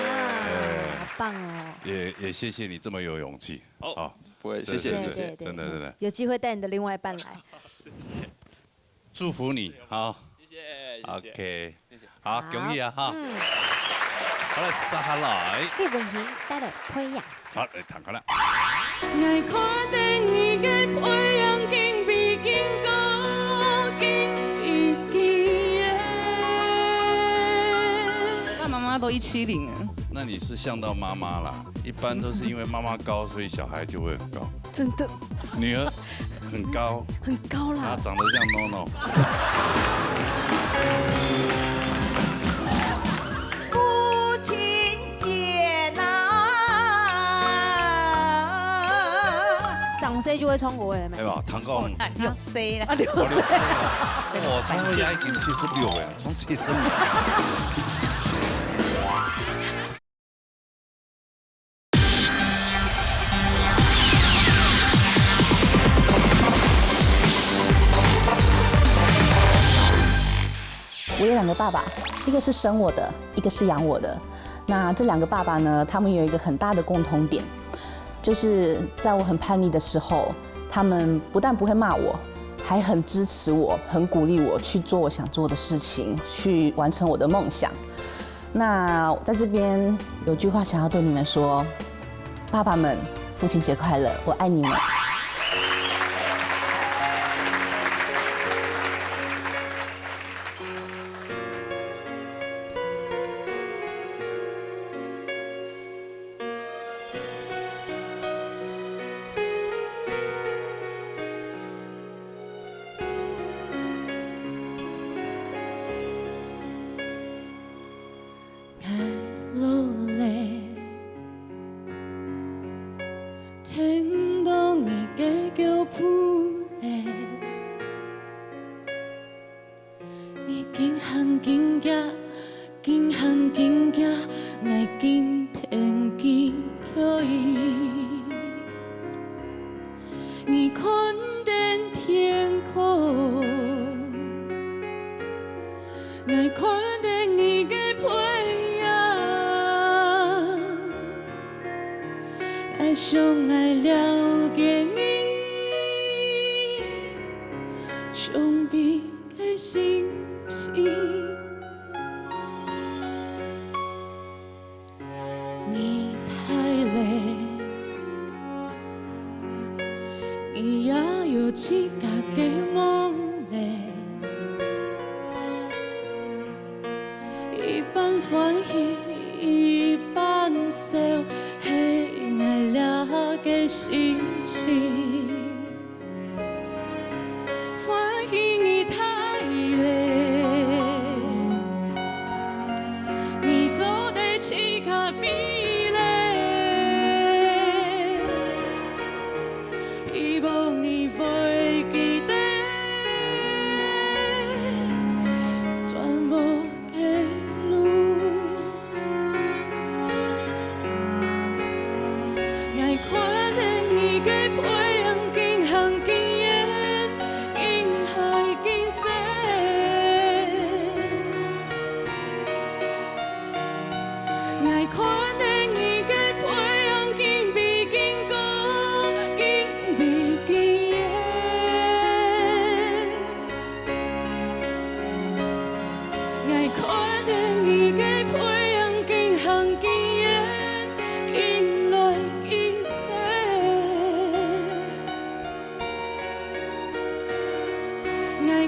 好棒哦。也，也謝謝你這麼有勇氣。好。好。不會，謝謝，對，謝謝。對，對，對，真的，真的。有機會帶你的另外一半來。謝謝。祝福你，好。謝謝，謝謝。OK。 好，好。恭喜啊，哈。嗯。好，來，接下來。李文煦帶來《培養》。好，來，聽看啦。 爸爸媽媽都一七零啊。那你是像到媽媽啦，一般都是因為媽媽高，所以小孩就會很高。真的。女兒很高。很高啦。她長得像NONO。古琴姐啊。上歲就會唱歌了咩？對吧？唐高紅。啊，六歲啦。啊，六歲。哦，六歲。哇，她現在已經七十六了，從七十六。 我有兩個爸爸，一個是生我的，一個是養我的。那這兩個爸爸呢，他們有一個很大的共同點，就是在我很叛逆的時候，他們不但不會罵我，還很支持我，很鼓勵我去做我想做的事情，去完成我的夢想。那在這邊有句話想要對你們說，爸爸們，父親節快樂，我愛你們。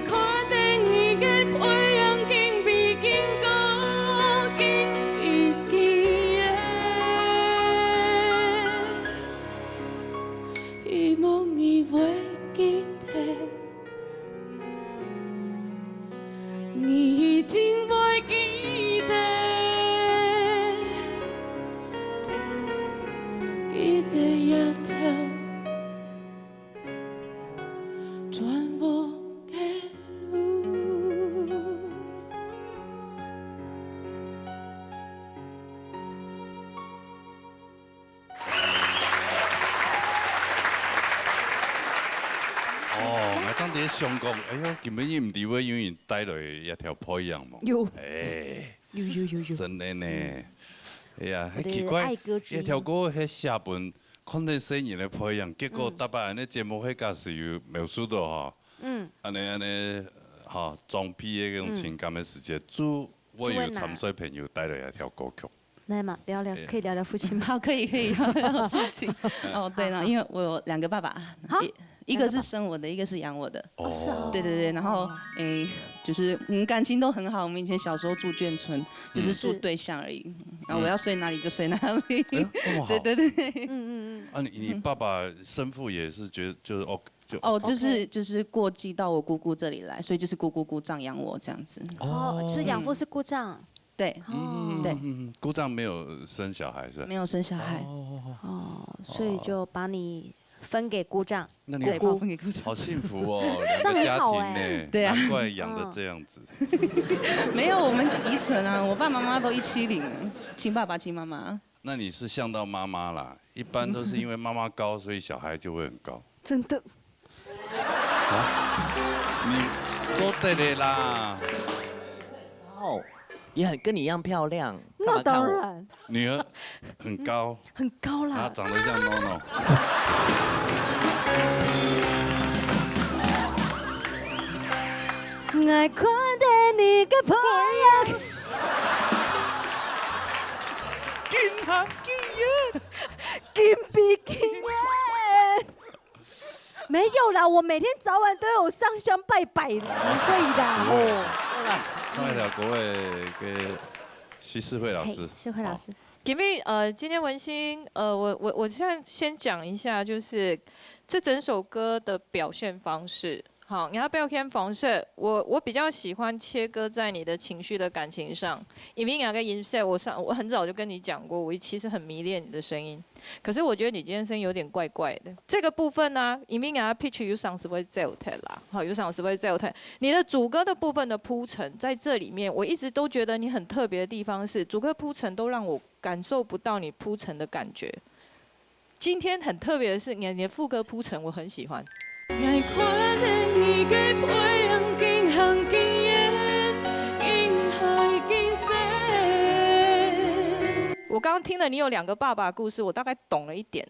看見你个背影，緊比緊高，緊比緊遠。希望你會記得，你一定會記得，記得這條 全部个路。哦，𠊎正在想講，哎喲，今晡日毋知會有人帶來一條背影無？有。哎，有有有有。真个呢。哎呀，我的奇怪，愛歌之一。這條歌係寫分 看到細人个背影，結果逐擺恁呢節目係假使有描述到吼，嗯，恁呢恁呢吼，裝逼个這種情感个時節，就會有參賽朋友帶來一條歌曲。來嘛，聊聊，可以聊聊父親嗎？好，可以可以聊聊父親。哦，對了，因為我有兩個爸爸，好，一一個是生我的，一個是養我的。哦，是哦。對對對，然後誒，就是我們感情都很好。我們以前小時候住眷村，就是住對象而已。然後我要睡哪裡就睡哪裡。哎，這麼好。對對對。嗯嗯嗯。啊，你你爸爸生父也是覺得就是哦就哦，就是就是過繼到我姑姑這裡來，所以就是姑姑姑丈養我這樣子。哦，就是養父是姑丈。對，哦，對，嗯，姑丈沒有生小孩是吧？沒有生小孩。哦，所以就把你分給姑丈。那你姑姑，把我分給姑丈。好幸福哦，兩個家庭呢，這樣很好哎。對啊。難怪養得這樣子。沒有，我們遺傳啊，我爸媽媽都一七零，親爸爸親媽媽。那你是像到媽媽啦，一般都是因為媽媽高，所以小孩就會很高。真的。啊，你做得的啦。哦，也很跟你一樣漂亮，幹嘛看我？那當然。女兒很高，很高啦。她長得像NONO。 沒有啦，我每天早晚都有上香拜拜啦，不會啦，吼。唱一條歌个，个徐世慧老師。嘿，世慧老師。好。今天，呃，今天文心，呃，我，我，我現在先講一下，就是這整首歌的表現方式。好，你要表現方式，我，我比較喜歡切割在你的情緒的感情上，因為你那個音色，我上，我很早就跟你講過，我其實很迷戀你的聲音。 可是我覺得你今天聲音有點怪怪的。這個部分呢，因為𠊎个pitch有常時會走忒啦，吼，有常時會走忒。你的主歌的部分的鋪陳，在這裡面，我一直都覺得你很特別的地方是，主歌鋪陳都讓我感受不到你鋪陳的感覺。今天很特別的是，你的，你的副歌鋪陳我很喜歡。 我剛剛聽了你有兩個爸爸的故事，我大概懂了一點。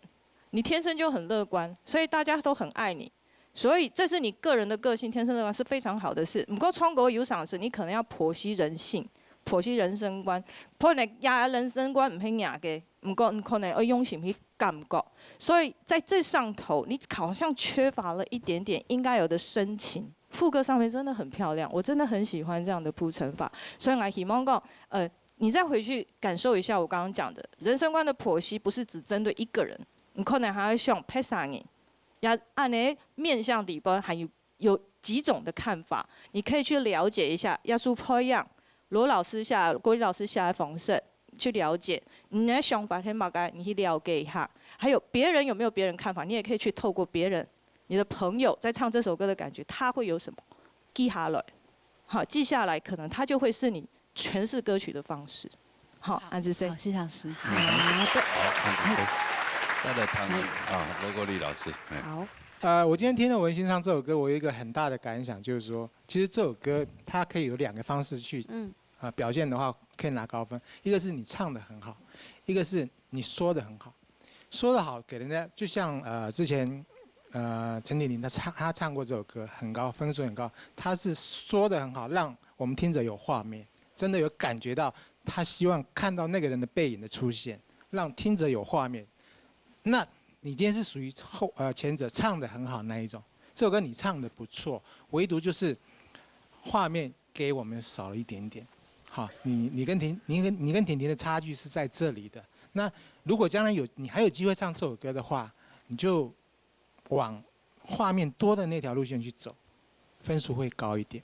你天生就很樂觀，所以大家都很愛你。所以這是你個人的個性，天生樂觀是非常好的事。毋過唱歌有常時，你可能要剖析人性，剖析人生觀。可能這人生觀毋係你个，毋過你可能要用心去感覺。所以在這上頭，你好像缺乏了一點點應該有的深情。副歌上面真的很漂亮，我真的很喜歡這樣的鋪陳法。所以𠊎希望講，呃，你再回去感受一下我剛剛講的人生觀的剖析，不是只針對一個人，你可能還要想別儕人，也恁呢面向底部還有，有幾種的看法，你可以去了解一下耶穌培養羅老師寫、國立老師寫的方式，去了解你的想法係麼个，你去了解一下。還有別人有沒有別人看法，你也可以去透過別人，你的朋友在唱這首歌的感覺，他會有什麼，記下來。好，記下來，可能它就會是你詮釋歌曲的方式。好，好，安之森。好，謝謝老師。好的。好，安之森。再來談談啊，羅國立老師。哎。好。呃，我今天聽了文心唱這首歌，我有一個很大的感想，就是說，其實這首歌它可以有兩個方式去，嗯。啊，表現的話可以拿高分。一個是你唱得很好，一個是你說得很好。說得好，給人家就像，呃，之前，呃，陳婷婷她唱，她唱過這首歌，很高，分數很高。她是說得很好，讓我們聽者有畫面，真的有感覺到她希望看到那個人的背影的出現，讓聽者有畫面。那你今天是屬於後，呃，前者，唱得很好那一種。這首歌你唱得不錯，唯獨就是畫面給我們少了一點點。好，你你跟婷你跟你跟婷婷的差距是在這裡的。那如果將來有你還有機會唱這首歌的話，你就往畫面多的那條路線去走，分數會高一點。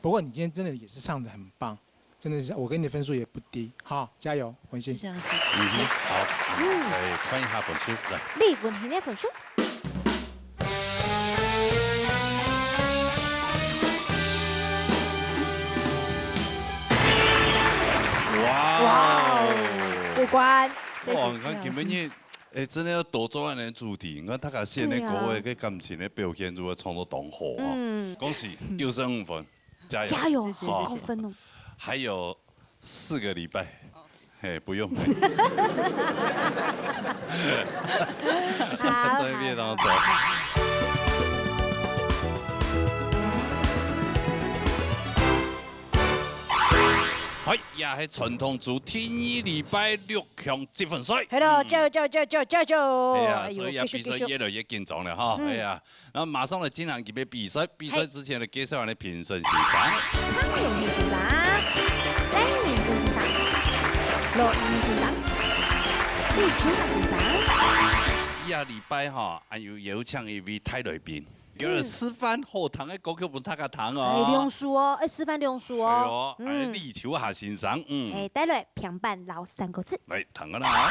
不過你今天真的也是唱得很棒，真的是我給你的分數也不低，好，加油，文心。是這樣子。嗯哼，好，來看一下分數，來。李文婷的分數。哇哦！過關。哇，你看今晡日，哎，真的要多做恁樣主題。你看大家選的歌，對啊个感情的表現，如果唱到當好啊，嗯恭喜六十五分，加油！加油，好好高分哦。还有四个礼拜，嘿，不用。好在面当中。好，也系传统组第二礼拜六强积分赛。係咯，加油加油加油加油加油！哎呀，哎呦所以啊，繼續繼續比赛越来越紧张了哈。哎呀，那马上来进行一个比赛，比赛之前呢，介绍下评审先生。张永义先生、赖明珍先生、罗一鸣先生、李秋华先生。第二礼拜哈，还有邀请一位大来宾，叫做示范好听的歌曲分大家听哦。哎，两首哦，哎，示范两首哎哦呦，。哎，李秋华先生，嗯，哎，带来平板老三个字。来，听个啦。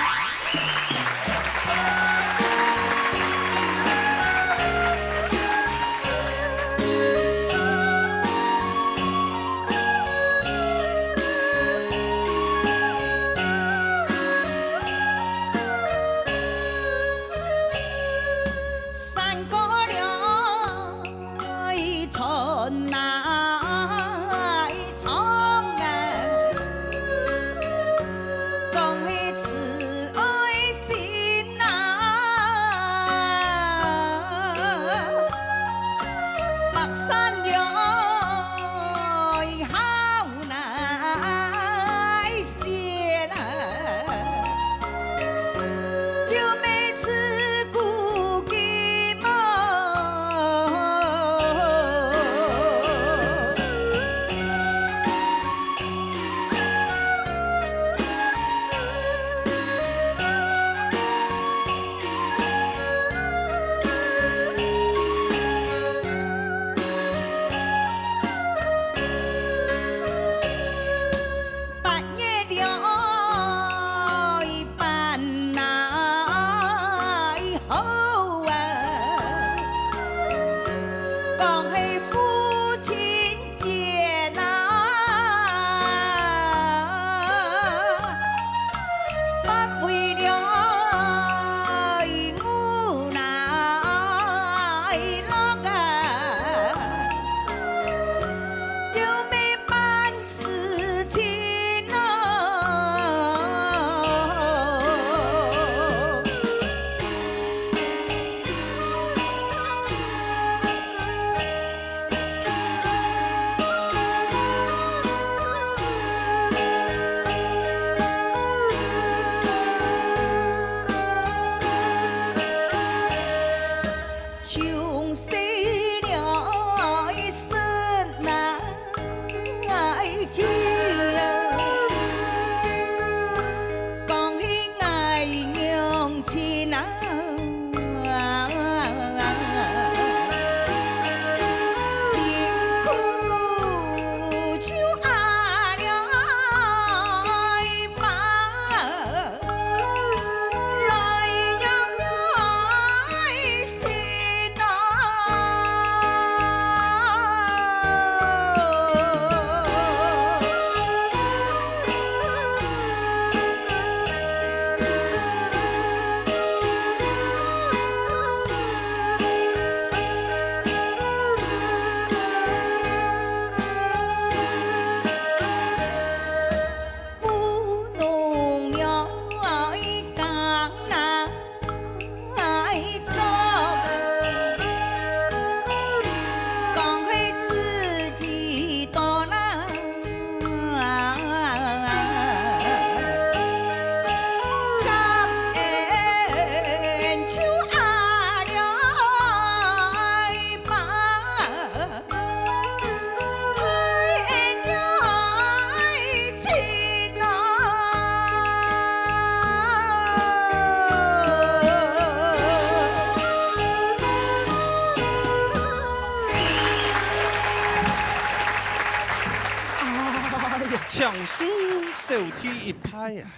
請收小弟一拜啊！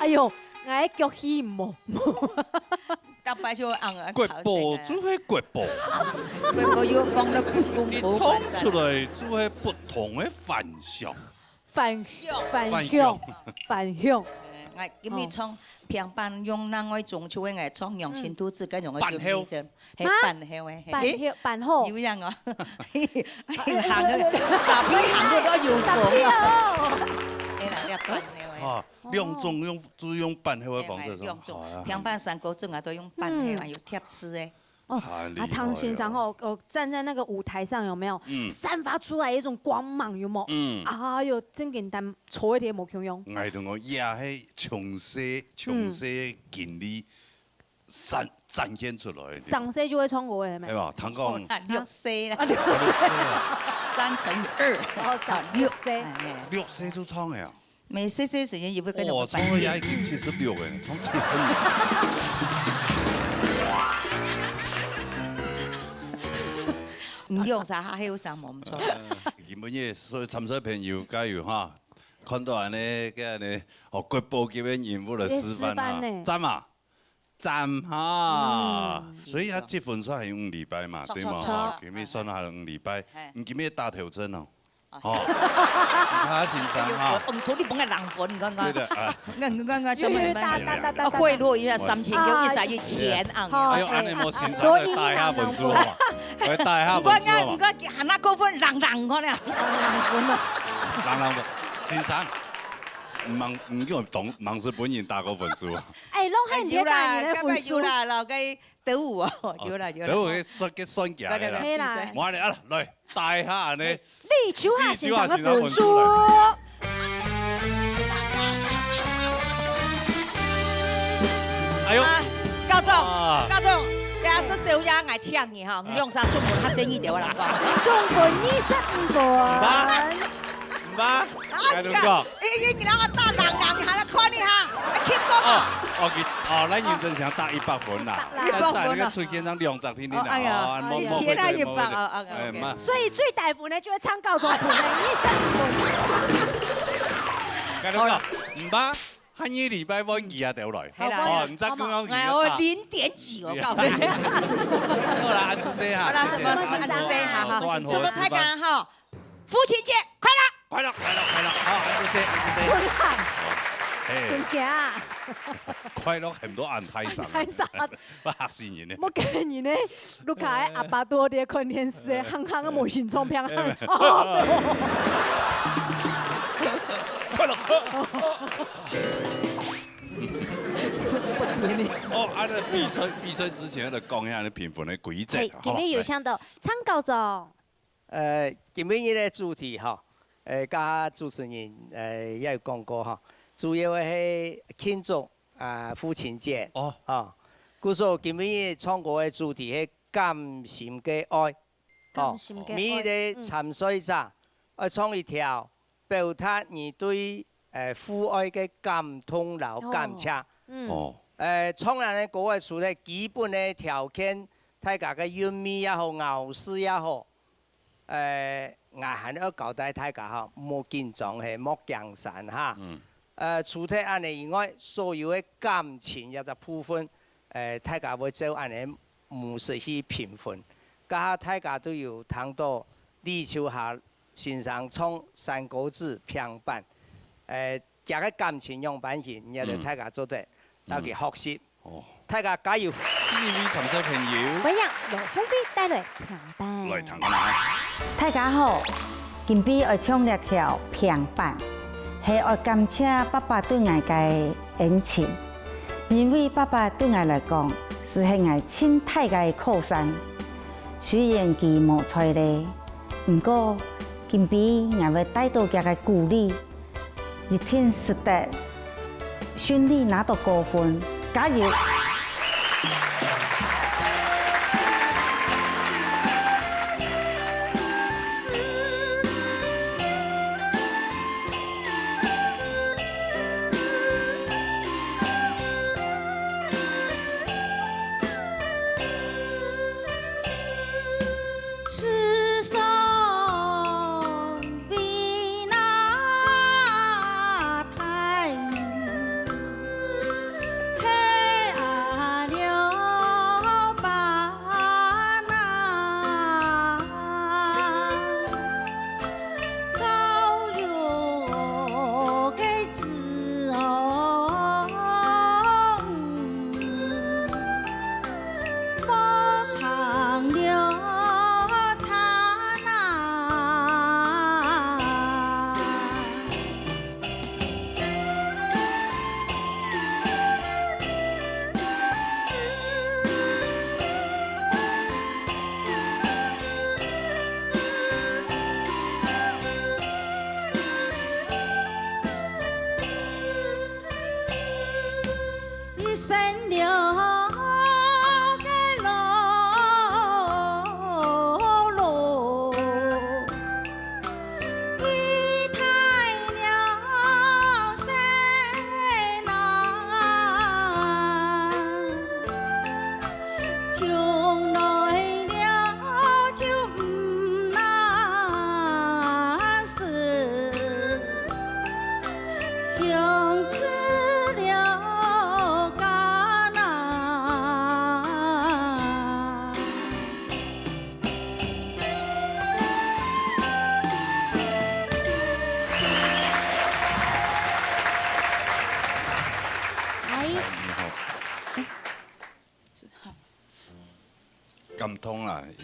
哎喲，𠊎个腳氣無。逐擺就紅啊，國寶就係國寶，國寶又放了不公一唱出來就係不同个反響。反，反響，反響。反響。哎，今日唱平板用另外一種，就係𠊎唱《娘親肚子》，該種个版後。係，嗎？版後个，嘿。版後，版後。有影哦。行路，沙皮行路都有風哦。沙皮哦。哎啦，這版後个。啊，兩種用，就用版後个方式唱。哎，兩種。好啊。平板、山歌子啊，都用版後啊，嗯。有貼詩个。哦，很厲害哦。啊，唐先生吼，哦，站在那個舞台上有沒有，嗯。散發出來一種光芒，有沒有？嗯。哎喲，真簡單，坐一天無共樣。哎，同我也係從細，從細經歷 展，展現出來个。上世就會唱歌个，係無？係吧？聽講哦，六歲啦。啊，六歲。三乘以二。哦，六。六歲。哎，哎。六歲就唱个啊？沒，細細時間也會跟著哦，我唱到也已經七十六个，唱七十年。你用啥？還有啥無？毋錯。呃，今晡日所有參賽朋友加油哈！看到恁呢，个恁呢，哦，國寶級个人物來示範哈，也示範呢。讚嘛！ 讚哈！嗯。所以啊，積分數還有五禮拜嘛，著，對嘛？著，著。吼，今晡日算下來五禮拜，嘿。你今晡日打頭陣哦。哦。吼，你看先生哈。嗯，你分个零分，你看看。對的，啊。你看，你看看，怎麼樣？打，打，打，打，打。啊，賄賂一下三千塊，啊，一儕一千啊。好，哎喲，恁呢無先生來打一下分數好嘛？來打一下分數好嘛？你看，你看，還那過分，零零，你看了。零零分。先生，你忙，你叫我懂，忙是本人打過分數啊？ 哎，攏還毋知道你的分數。哎，有啦，該擺有啦，老該得有哦，有啦，有啦。得有个算，个算起來啦。對，對，對。嘿啦。無按呢啊，來，打一下呢。你手下先生个分數。哎喲。啊，教授，啊。教授，等下是小姐來請你哈，你用上中文，他生意點，我來講。中文二十五分。毋怕，毋怕。 啊，該恁講。哎，哎，你讓我打冷冷，你還來看你哈，啊，聽講啊。哦，OK，哦，咱原本想打一百分啦，一百分啊。但是啊，那個出現上兩隻，聽聽啦，哦，哎呀，哦，莫，莫，一千啊，莫，莫，一百啊，啊，哎，OK。嘛。所以最大分呢，就係參加總分呢，二十五分。該恁講，毋怕，下二禮拜換佢啊，對不對？係啦，哦，你再剛剛佢啊。哎，我零點幾，我告訴你。好啦，恁仔細哈，好啦，什麼，謝謝。恁仔細哈，哈，祝福大家哈。 父親節快樂！快樂，快樂，快樂！好，恁仔細，恁仔細。順啊。嘿。順行啊。快樂很多恁大聲啊。恁大聲。嚇死人呢。莫跟人呢，屋下个阿爸都在看電視，哎。行行个無心臟病，哎。哦。快樂。哦，啊，那比賽，比賽之前來講一下那評分的規則，嘿，今日有請到參加者。 呃，今晡日个主題吼，呃，甲主持人，呃，也有講過吼，主要个係慶祝，啊，父親節。哦。吼，故所今晡日唱歌个主題係感心个愛。吼，感心个愛。每一個參賽者，嗯。愛唱一條 表達你對，呃，父愛个感動摎感謝。哦。嗯。哦。呃，唱恁樣个歌仔，除了基本个條件，大家个韻味也好，咬字也好，呃，𠊎還愛交代大家吼，莫緊張嘿，莫驚生哈。嗯。呃，除忒恁樣以外，所有个感情這隻部分，呃，大家會照恁樣 模式去評分。這下大家都有聽到李秋霞先生唱山歌子平板，呃，佢个感情樣般形，也就大家做得，嗯。要去學習。嗯。哦。大家加油！第一位參賽朋友。歡迎羅鳳飛帶來平板。來，聽看啊。大家好，今晡日愛唱這條平板，係愛感謝爸爸對𠊎个恩情。 因為爸爸對𠊎來講，斯係𠊎盡大个靠山。雖然佢無在咧，毋過今晡日𠊎會帶到佢个鼓勵，一定使得順利拿到高分，加油！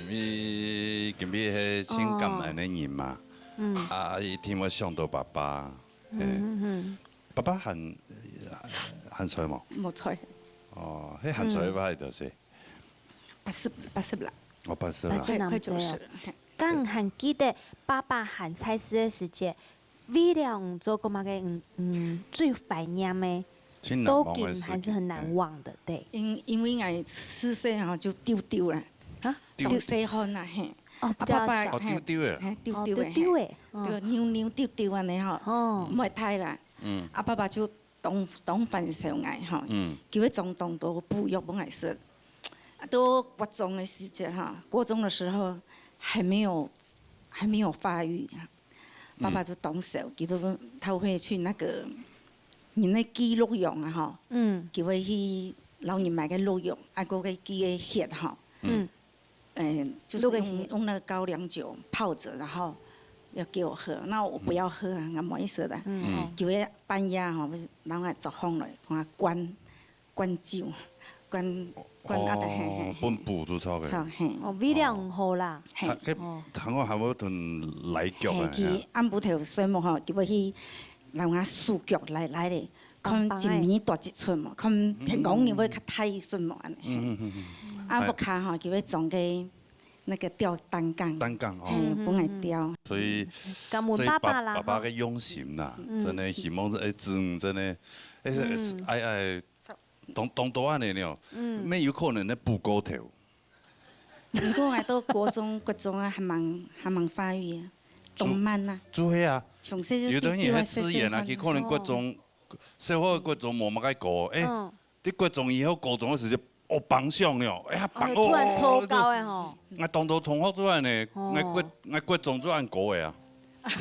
因為今日係盡感恩个日嘛，嗯，啊，一定會想到爸爸，嗯嗯嗯，爸爸還還在無？無在。哦，該還在个話，就是八十八十啦，哦，八十啦，八十歲，快九十。敢還記得爸爸還在世个時節，為了你做過麼个，嗯嗯，最懷念个？盡難忘个事情。到今還是很難忘的，對。因因為𠊎自細吼就丟丟啦，啊，丟當細漢啊，嘿，哦，比較小。啊，爸爸，哦，丟丟个。嘿，丟丟个，哦，丟丟个，嘿，對，扭扭丟丟恁呢吼，哦，毋會大啦，嗯，啊，爸爸就當當歡笑𠊎吼，嗯，佢會裝當多補藥分𠊎食，啊，到國中个時節哈，國中的時候還沒有還沒有發育啊，爸爸就當愁，佢就他會去那個，你那雞鹿茸啊吼，嗯，佢會去老人買个鹿茸，啊，過个雞个血吼，嗯，嗯，就是用鹿个血，用那個高粱酒泡着，然後要給我喝，那我不要喝啊，那沒意思的。嗯，佢會半夜吼，然後做夢來，同他灌，灌酒，灌灌啊，對，嘿嘿，哦，分補就著个。著，嘿。哦，為了你好啦。嘿。還，該哦，還有還有同來腳啊，嘿，佢暗晡頭睡目吼，佢會去，人家手腳來來咧，看一米大一寸無，看天公你會較大一寸無，恁呢。嗯嗯嗯嗯。啊，哎，屋下吼，佢會裝个那個吊單槓，單槓哦。嘿，分𠊎吊。所以，感恩爸爸啦，所以爸爸个用心啦，嗯，真的希望是，哎，真真的，哎是，哎是，嗯，哎哎， 當當多恁呢了，嗯，乜有可能咧補過頭。毋過𠊎到國中、國中啊，還蠻還蠻發育啊，當慢啊。就係啊，從細就有的人係自然啊，佢可能國中，小學、國中無麼个高，哎，嗯，在國中以後，高中个時節，哦，放上了，哎呀，放哦，突然超高个吼。𠊎當多同學都恁呢，哦，𠊎國𠊎國中就恁高个啊，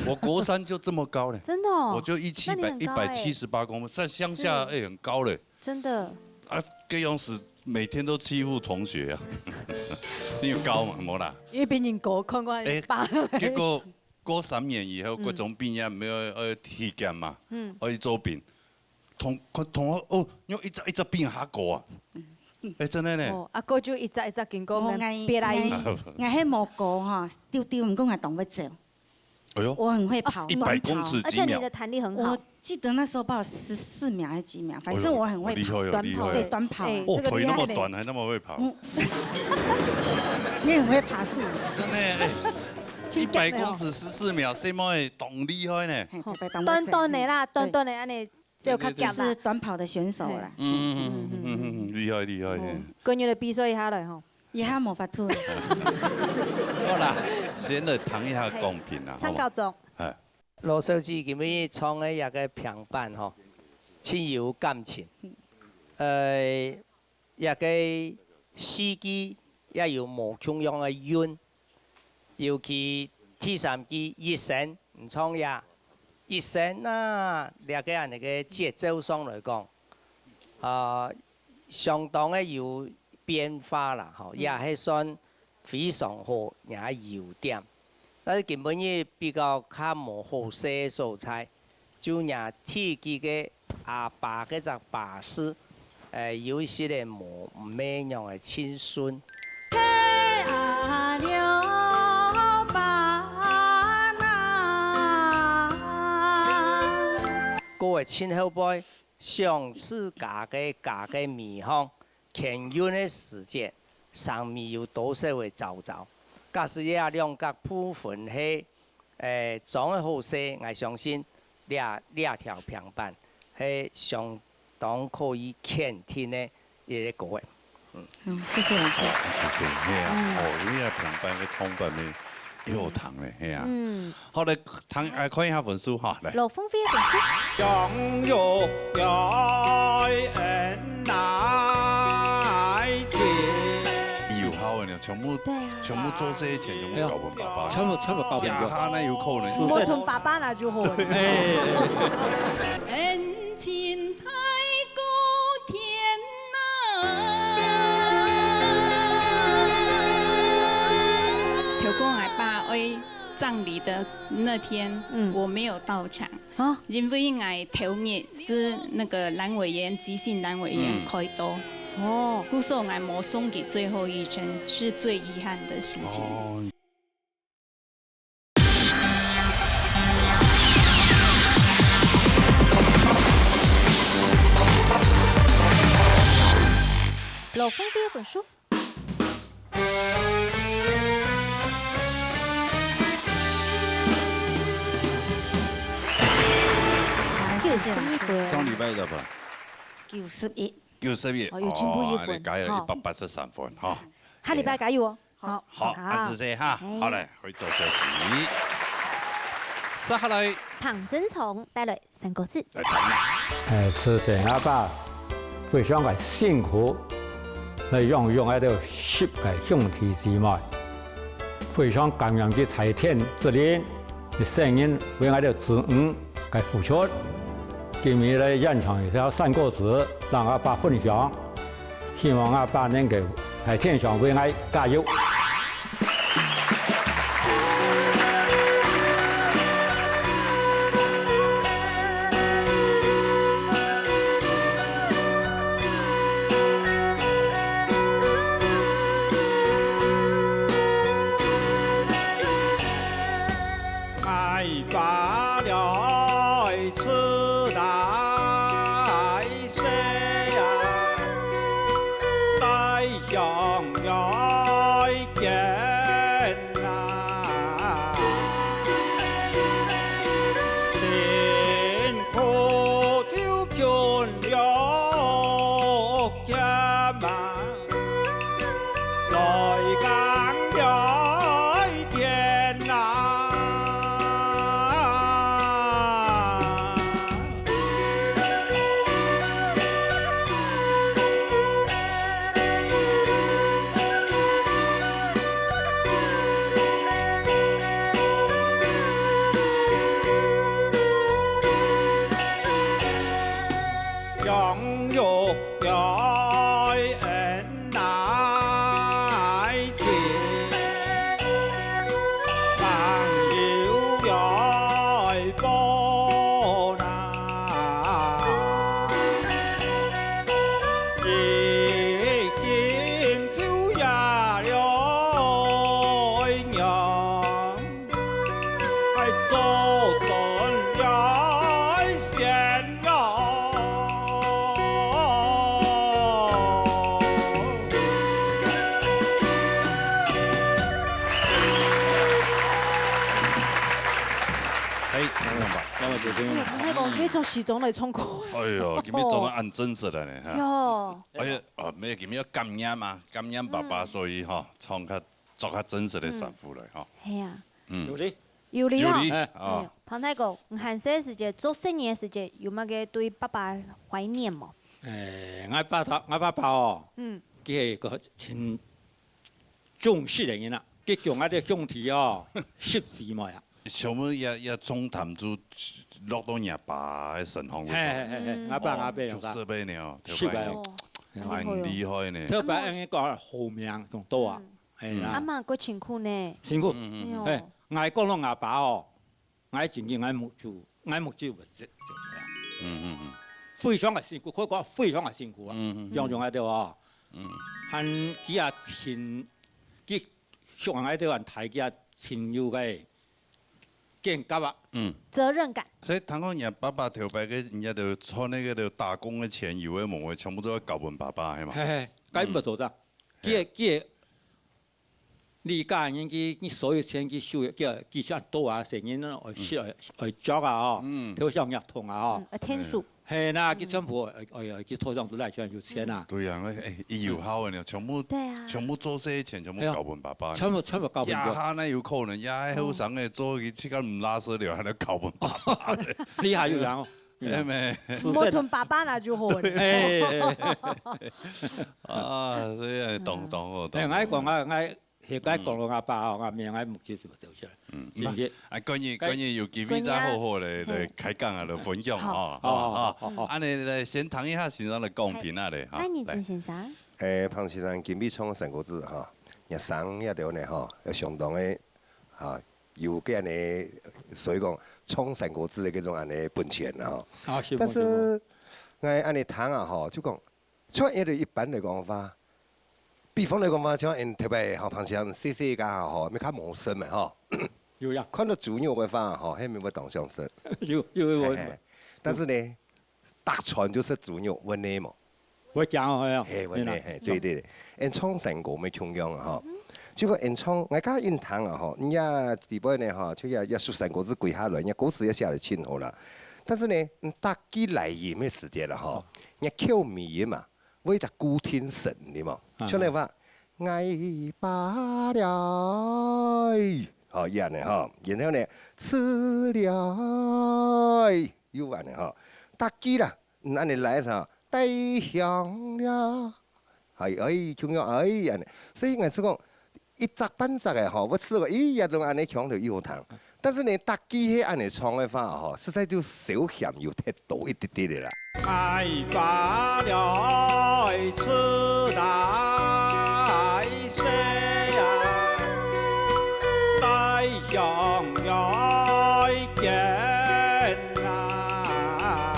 我國三就這麼高了，真的哦，我就一七百，那你很高欸。一百七十八公分，在鄉下，是，哎，很高了。 真的。啊，這樣子每天都欺負同學啊。你有高嗎？沒啦。因為比你高，看看，哎，八。結果過三年以後，嗯，國中畢業，沒有，呃，體檢嘛，嗯，要去做兵。同，同學，哦，用一隻一隻兵下高啊。哎，真的呢。哦，啊，哥就一隻一隻經過，無，𠊎，別來。𠊎，𠊎係無高哈，丟丟，毋過𠊎當會走。 哎喲，我很會跑，一百公尺幾秒？而且你的彈力很好。我記得那時候不知道十四秒還是幾秒，反正我很會跑。哦，厲害哦，厲害哦。對，短跑啊。哎，哦，這個厲害呢。腿那麼短，還那麼會跑。嗯。你很會爬樹。真的，哎，一百公尺十四秒，細妹當厲害呢。嘿，短短的啦，對，短短的恁呢， 就較夾啦。就是短跑的選手啦。嗯嗯嗯嗯嗯嗯，厲害厲害。哦，嘿。跟你的比賽一下來吼。一下無法度。好啦，先來談一下公平啦，好無？參考中。哎。羅小姐今日唱个這個平板吼，盡有感情。呃，這個四句也有無共樣个韻。 尤其第三句一生，你唱呀，一生啊，這個恁呢个節奏上來講，啊，相當个有變化啦，吼，也係算非常好，也有優點。但是今晡日比較較無好勢个所在， 就若第幾个阿爸該隻巴士，呃，有一息个無，毋係仰个親順。過个盡後背，想自家个家个味香，牽韻个時節，生米有多少个燥燥。假使這兩个部分係 誒，裝个好勢，𠊎相信這這條平板係相當可以肯定个一個歌誒。嗯，謝謝老師。好，謝謝，係啊，哦，因為平板个唱法呢，又好聽咧，係啊。嗯。好，來聽，來看一下分數哈，來。羅鳳飛个分數。 有效的呢，全部，對啊。全部做事情全部交分爸爸。全部，全部交分爸爸。這下哪有可能？無同爸爸那就好了。哎。恩情太高天哪。頭過𠊎爸哀葬禮的那天，嗯。我沒有到場。 啊？因為𠊎頭日係那個闌尾炎，急性闌尾炎開刀，哦，故所𠊎無送佢最後一程，是最遺憾的事情。哦。羅峰輝个分數。九十一分。上禮拜幾多分？九十一。九十一。哦，有進步一分。哦，恁樣加了一百八十三分，吼。下禮拜加油哦。 好，好，好。恁仔細哈。哎。好，來，回做消息。接下來，彭鎮聰帶來三個字。來談啦。哎，自細阿爸非常个辛苦，來養育𠊎兜十個兄弟姊妹，非常感恩佢在天之靈，一生人為𠊎兜子女个付出。今日來演唱一條山歌子，同阿爸分享。 希望阿爸能夠在天上為𠊎加油。 哎，聽眾朋友，那麼就聽眾朋友。哎呀，那個要著西裝來唱歌。哎喲，今日著到恁真實个呢，哈。喲。哎呀，哦，無，今日要感恩嘛，感恩爸爸，嗯。所以吼，唱較，著較真實个衫褲來吼。嗯。係啊。嗯。有理。有理吼。有理，哎，哦。哎，彭大哥，你還細个時節，做細人个時節，有麼个對爸爸懷念無？哎，𠊎爸他，𠊎爸爸哦，嗯。佢係一個真 重視个人啊，佢降𠊎兜兄弟哦，十姊妹啊。全部也，也總擔子落到若爸个身上去。嘿，嘿，嘿，嘿，嗯。𠊎爸，哦，𠊎爸，𠊎爸。十个呢，十个。頭擺呢。哦，恁厲害呢。頭擺恁樣講好命，當多啊。嗯。嘿啦。阿嬤過辛苦呢。辛苦。嗯，嗯，嗯。哎喲。嘿，𠊎講到𠊎爸哦， 𠊎真經𠊎目珠，𠊎目珠會直，直，嗯，嗯，嗯。非常个辛苦，可以講非常个辛苦啊。嗯，嗯，嗯。養，養𠊎兜啊。嗯。還佢也親，佢畜𠊎兜還大，佢也親有个肩胛啊。嗯。責任感。所以聽講若爸爸頭擺个，人家就賺那個就打工个錢，有个無个，全部都愛交分爸爸，係嘛？嘿，嘿，該毋做啥。嗯。佢个，嘿。佢个 你家人佢，你所有錢佢收，佢，佢想多啊，細人愛食，愛，愛著啊，哦，嗯。頭上藥通啊，哦。嗯，愛添數。係啦，佢全部愛，愛，愛，佢頭上都來全有錢啊。對啊，哎，哎，有孝个呢，全部，對啊。全部做事个錢全部交分爸爸呢。哎呀，全部，全部交分爸。這下哪有可能？這下後生个做佢自家毋拉屎了，還愛交分爸爸呢。你還有人哦。 係咩？毋好同爸爸拿就好了。哎，哎，哎。啊，所以當，當好，哎，當好。𠊎講，𠊎，𠊎，係該講到𠊎爸哦，𠊎命，𠊎目珠就走出來。嗯，是不是？啊，今日，該，今日有機會再好好來，今日，來開講啊，來分享啊，好。好，好，好，好。恁樣來先聽一下先生个講評啊，來，哈，那你來。曾先生？哎，彭先生，今日唱山歌子哈，若聲也對呢哈，要相當个 啊，有个恁樣，所以講唱山歌子个這種恁樣本錢啦吼。啊，是，但是，是。𠊎恁樣聽啊吼，就講，像𠊎兜一般來講个話，比方來講个話，像𠊎特別吼，平常細細个吼，乜較無食个吼。有呀。看到豬肉个話吼，係毋係會當想食？有，有，有。嘿嘿。但是呢，逐餐就食豬肉，會膩無？會驚哦，係啊。嘿，會膩，嘿，對對對。恁唱山歌乜共樣啊，吼。就講恁唱，𠊎家人聽啊，吼，人家底背呢，吼，就也，也熟山歌詞歸下來，人家歌詞也寫得盡好啦。但是呢，嗯，逐句來音个時節啦，吼，人家口尾音嘛， 會有一隻固定聲，對無？啊。像來話，「𠊎爸了」，吼，這樣呢，吼。然後呢，「吃了」，又恁呢，吼。逐句啦，嗯，恁呢來一下，「帶香了」，哎，哎，共樣，哎，恁呢。所以𠊎係講， 一隻半隻个吼，𠊎試過，咦，這種恁呢腔調又好聽。但是呢，逐句係恁呢唱个話吼，實在就少嫌有忒多一滴滴个啦。哎，罷了，自來些呀，帶香來見啊。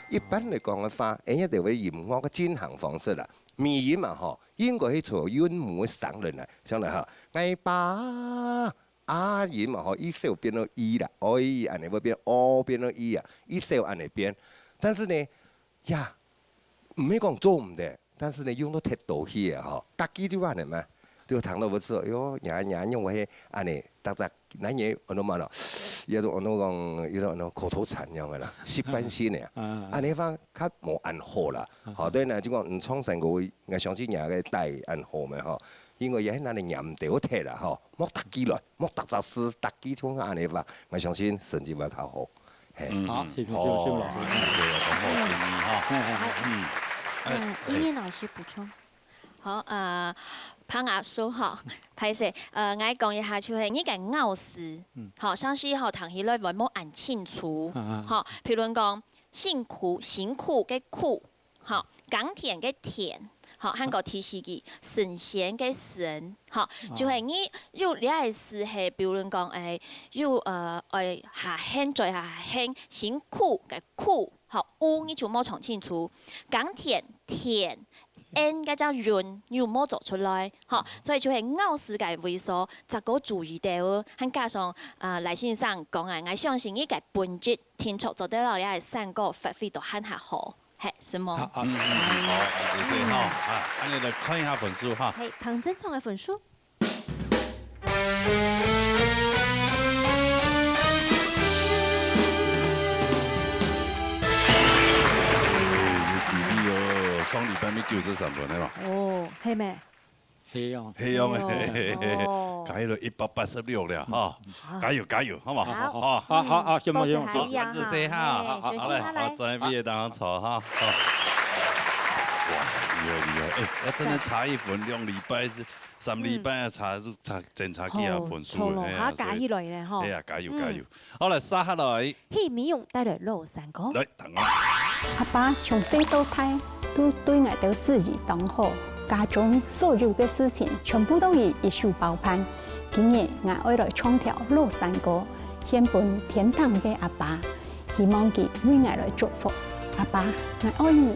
一般來講个話，人家就會音樂个進行方式啦，尾音嘛吼， 應該係從韻母个聲來呢，像來哈，𠊎爸，啊音嘛吼，一小變到i啦，oi，恁呢會變o變到i啊，一小恁呢變。但是呢，呀，毋係講做毋得，但是呢，用到忒多去啊吼，逐句就恁呢嘛，就聽到𠊎說，喲，呀呀，用个係恁呢，逐隻，那也安到嘛咯，也就安到講，也就安到口頭禪樣个啦，習慣性个啊，啊，恁呢方較無恁好啦。 好，對呢，就講，嗯，唱山歌，𠊎相信你个帶恁好咩吼，因為也係恁呢念得忒啦吼，莫逐句來，莫逐隻字，逐句像恁呢話，𠊎相信成績會較好。嘿。嗯，好，謝謝，謝謝老師。哦，謝謝，很好建議哈。嗯，嗯，嗯。哎，那依依老師補充。好，呃，彭阿叔哈，歹勢，呃，𠊎講一下，就係你个咬字，嗯。好，像係吼，聽起來會無恁清楚，啊，啊。好，譬如講，辛苦，辛苦个苦， 吼，耕田个田，吼，還過第四句，神仙个仙，吼，哦。就係你有這个字係，比如講，誒，有，呃，愛下行，再下行，辛苦个苦，吼，u你就莫唱清楚。耕田，田，n个隻韻又莫做出來，吼，所以就係咬字个位所，再過注意到哦，還加上，呃，賴先生講啊，𠊎相信你个本質，定著做得摎這个山歌發揮到還較好。 嘿，承蒙。好，好，嗯，嗯，好，謝謝哈。啊，恁呢來看一下分數哈。嘿，彭真聰个分數。哎，有比例哦，上禮拜乜九十三分个嘛。哦，係咩？ 係哦。係哦，係哦。哦。加起來一百八十六了哈。嗯。加油，加油，好無？好。好，好，好，好，承蒙，承蒙。恭喜哈，好，好，好，來，好，來。好，正面當中坐哈，好。哇，厲害，厲害，哎，那真的差一分，兩禮拜、三禮拜啊，差，差，真差幾下分數，哦，哎呀，所以，加起來呢，吼。哎呀，加油，加油。嗯。好，來，接下來。 係美容帶來老山歌。來，等啊。阿爸從細到大，都對𠊎兜注意當好，家中所有个事情全部都佢一手包辦。今日𠊎愛來唱條老山歌，獻分天頂个阿爸，希望佢為𠊎來祝福。阿爸，𠊎愛你。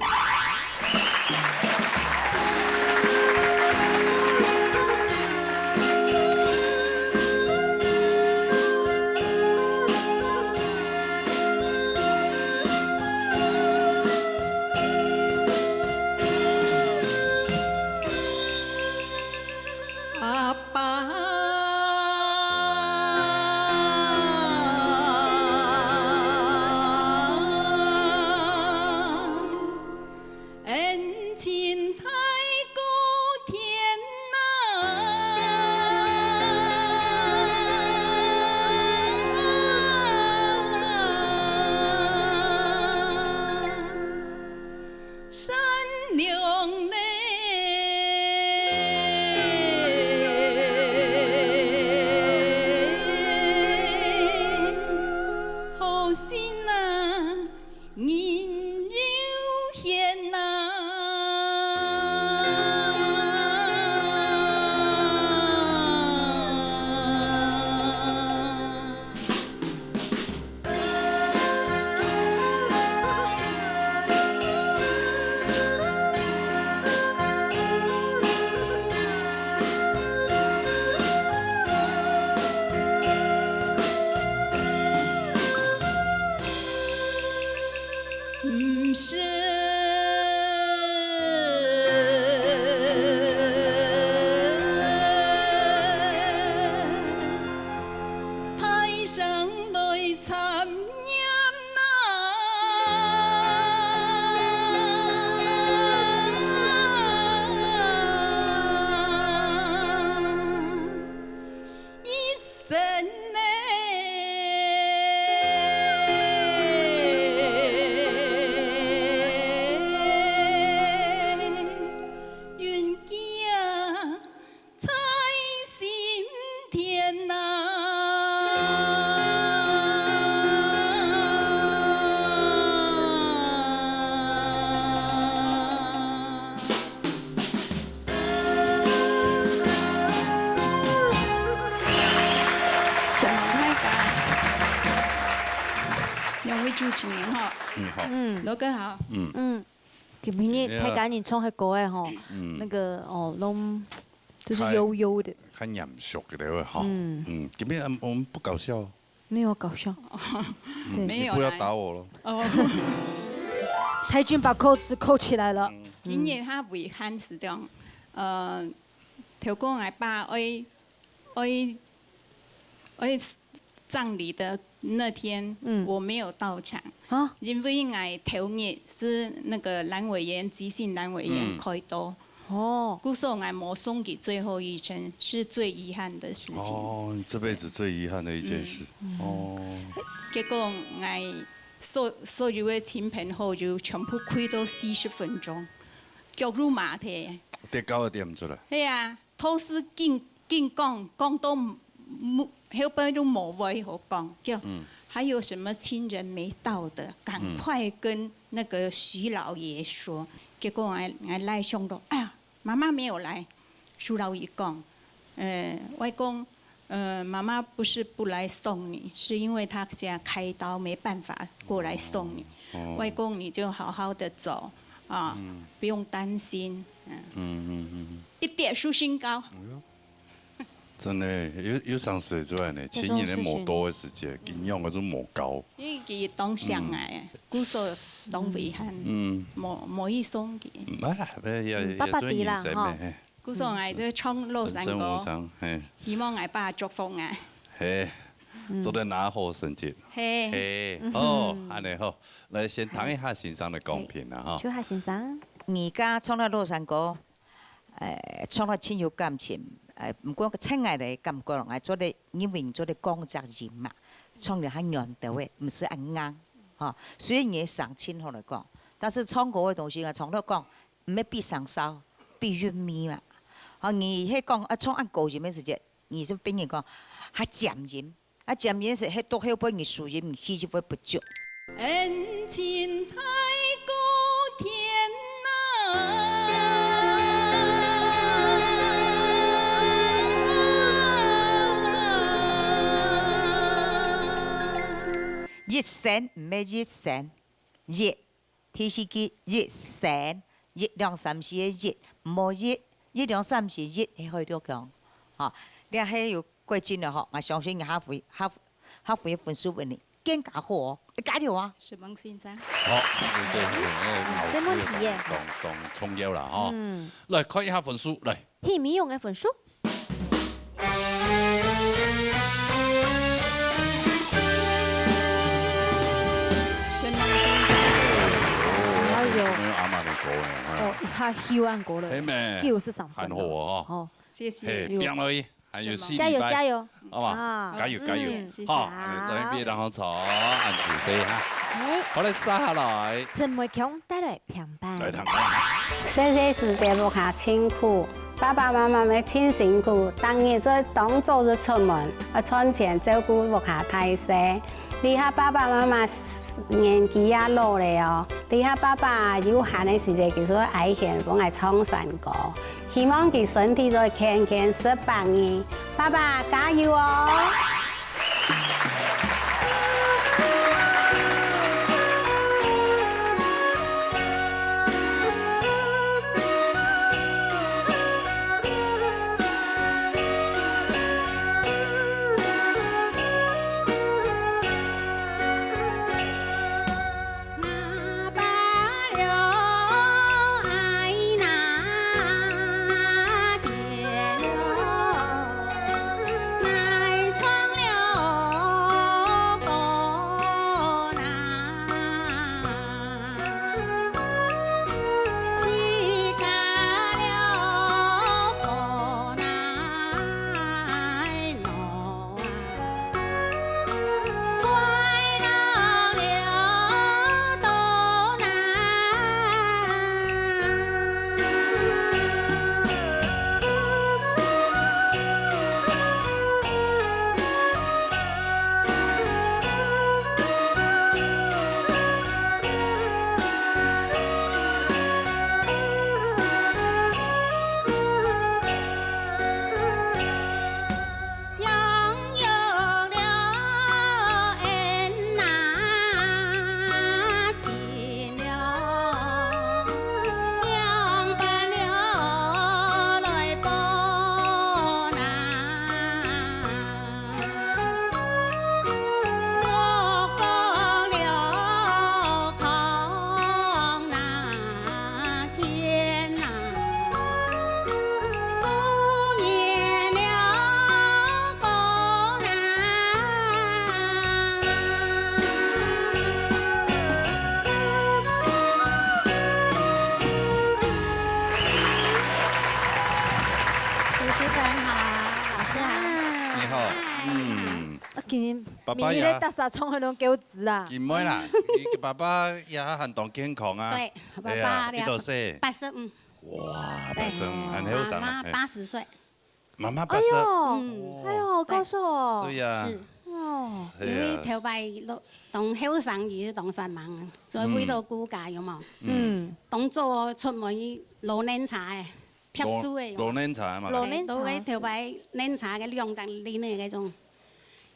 殘念啊，一生的冤家 在心田呐。承蒙大家。兩位主持人好。你好。嗯。罗哥好。嗯。嗯。今天大家人唱个歌个吼，嗯。那个，哦，都 就是悠悠的。看，看严肃个了哈。嗯。嗯，今天我们不搞笑。没有搞笑。对。没有啦。你不要打我了。哦。他已经把扣子扣起来了。嗯。今年他遗憾是这样，呃，头过俺爸哀，哀，哀葬礼的那天，嗯。我没有到场。啊？因为俺头日是那个阑尾炎，急性阑尾炎嗯。开刀。 哦。故所俺无送佢最后一程，是最遗憾的事情。哦，你这辈子最遗憾的一件事。嗯。哦。结果俺所，所有的亲朋好友全部跪到四十分钟，脚都麻脱。跌高个跌毋出来。对啊，头是紧，紧讲，讲到 无，后背都无话好讲，叫，嗯。还有什么亲人没到的，赶快跟那个徐老爷说。嗯。结果俺，俺来想到，哎呀，妈妈没有来。徐老爷讲，呃，外公，呃，妈妈不是不来送你，是因为她家开刀没办法过来送你。哦。外公，你就好好的走啊，嗯。不用担心。嗯。嗯，嗯，嗯，嗯。一点舒心膏。哎呦。 真的，有，有常识出来呢，亲人个无多个时节，敬仰个就无高。因为佢当想哎，故所当遗憾，嗯。无，无意送佢。嗯，好啦，也，也，嗯，爸爸知啦，也做人生的，吼。嘿。故所哎，就唱老山歌，人生无常，嘿。希望哎爸祝福哎。嘿，嗯。做得拿好成绩。嘿。嘿，嗯。哦，恁呢好，来先听一下先生个讲评啦，哈。秋华先生。你刚刚唱的老山歌， 呃，唱了真有感情。呃，毋过个唱起來个感覺，𠊎做得，因為你做得講隻音嘛，唱了較軟兜仔，毋使恁硬，吼。雖然你个聲真好來講，但是唱歌个東西啊，常常講，毋係比聲少，比韻味嘛。吼，你係講啊，唱恁高音个時節，你就變成講較尖音， 啊，尖音係歇到後背，你收音氣就會不足。恩情太高天哪。一生，毋係一生，一。 第四句，一生，一兩三四个一，毋好一，一兩三四一，係海陸腔。吼，這係有改進了吼，𠊎相信你下回，下，下回个分數會更加好哦，加油啊！承蒙先生。好，這，這，哎，老師个沒問題耶。當，當，當重要啦，吼。嗯。來，看一下分數，來。 係，美容个分數。承蒙先生。哎喲。沒有阿媽的歌呢，哎。哦，一下休完歌了。係咩？又是上分了。還好哦。哦。謝謝。嘿，有。拼落去，還有四加油，禮拜。加油。好吧，啊，加油，加油。嗯，謝謝。好，好。來，昨天畢業當中，按住誰哈？哎。好，來，接下來。陳偉強帶來 平板。來，聽看。細細時節屋下盡苦，爸爸媽媽乜盡辛苦，逐日就當早就出門，愛賺錢照顧屋下大細。這下爸爸媽媽年紀也老了哦，這下爸爸有閒个時節，佢就愛愛𠊎唱山歌。 希望佢身體再健健十八年。爸爸，加油哦！啊，今年爸爸也明年咧大沙冲个攏给我值啊。今妹啦，你爸爸也還當健康啊。對，爸爸哎呀，了，幾多歲？八十五。哇，对，八十五，還後生啊。媽媽八十歲。媽媽八十。哎呦，嗯。哎呦，好高壽哦。對呀。是。哦。哎呀。因為頭擺當後生，佢當煞猛，所以為到顧家有無？嗯。當早出門去摎奶茶誒，貼樹誒有無？摎奶茶嘛。摎奶茶。嘿，摎个頭擺奶茶个兩隻輪个該種，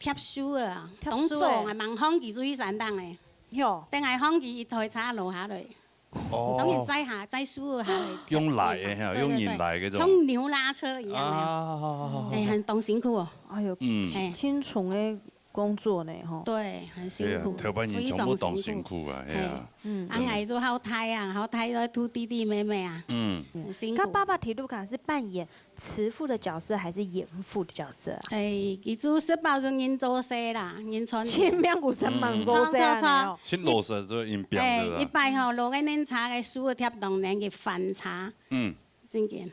貼樹个啊，貼樹个。當早啊，吂放佢注意山頂誒。喲。等下放佢一台車落下來。 哦。當然摘下，摘樹下來。用犁个哈，對，對，對。用人犁个這種。像牛拉車一樣的。啊。哎，很，當辛苦哦。哎呦，嗯。哎。青春的工作呢，吼。對，很辛苦，對啊，頭擺人全部當辛苦啊，非常辛苦。係啊。嘿。嗯。啊，𠊎就好大啊，好大个弟弟妹妹啊。嗯。很辛苦。該爸爸在屋下係扮演慈父的角色還是嚴父的角色啊？哎，佢就食飽就認做事啦，認賺錢。前面有三萬五千啊，嗯。著，著，著。哦。真老實，就因病哎，著啊。一擺吼，落个奶茶个樹貼當年个番茶。嗯。真緊。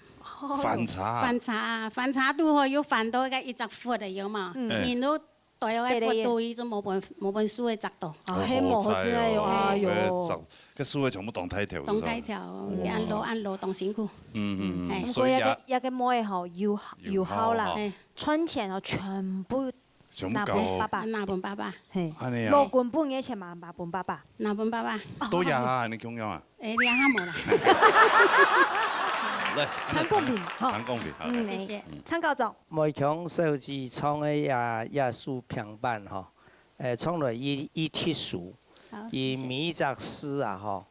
番茶啊。番茶啊，番茶拄好有番到一個一隻窟的，有無？嗯。哎。人都對个窟肚，佢就無分，無分樹个摘到。啊，哦，係無好彩哦，好彩哦，哎喲。該樹个全部當大條，當大條，係吧？哇。恁老，恁老，當辛苦。嗯，嗯，嗯，哎。所以也，毋過這個，這個妹吼，有，有孝啦，有孝哈。哎。賺錢哦，全部全部交。拿分爸爸。拿分爸爸。嘿。恁樣啊。老公分个錢嘛，拿分爸爸。拿分爸爸。都也還恁共樣啊？哎，這下無啦。來，潘公平，哈。潘公平，好，嗯，來。謝謝。嗯。參考總。梅強小姐唱个這，這首平板吼，呃，唱來一，一特殊。好，謝謝。佢每一隻字啊，吼，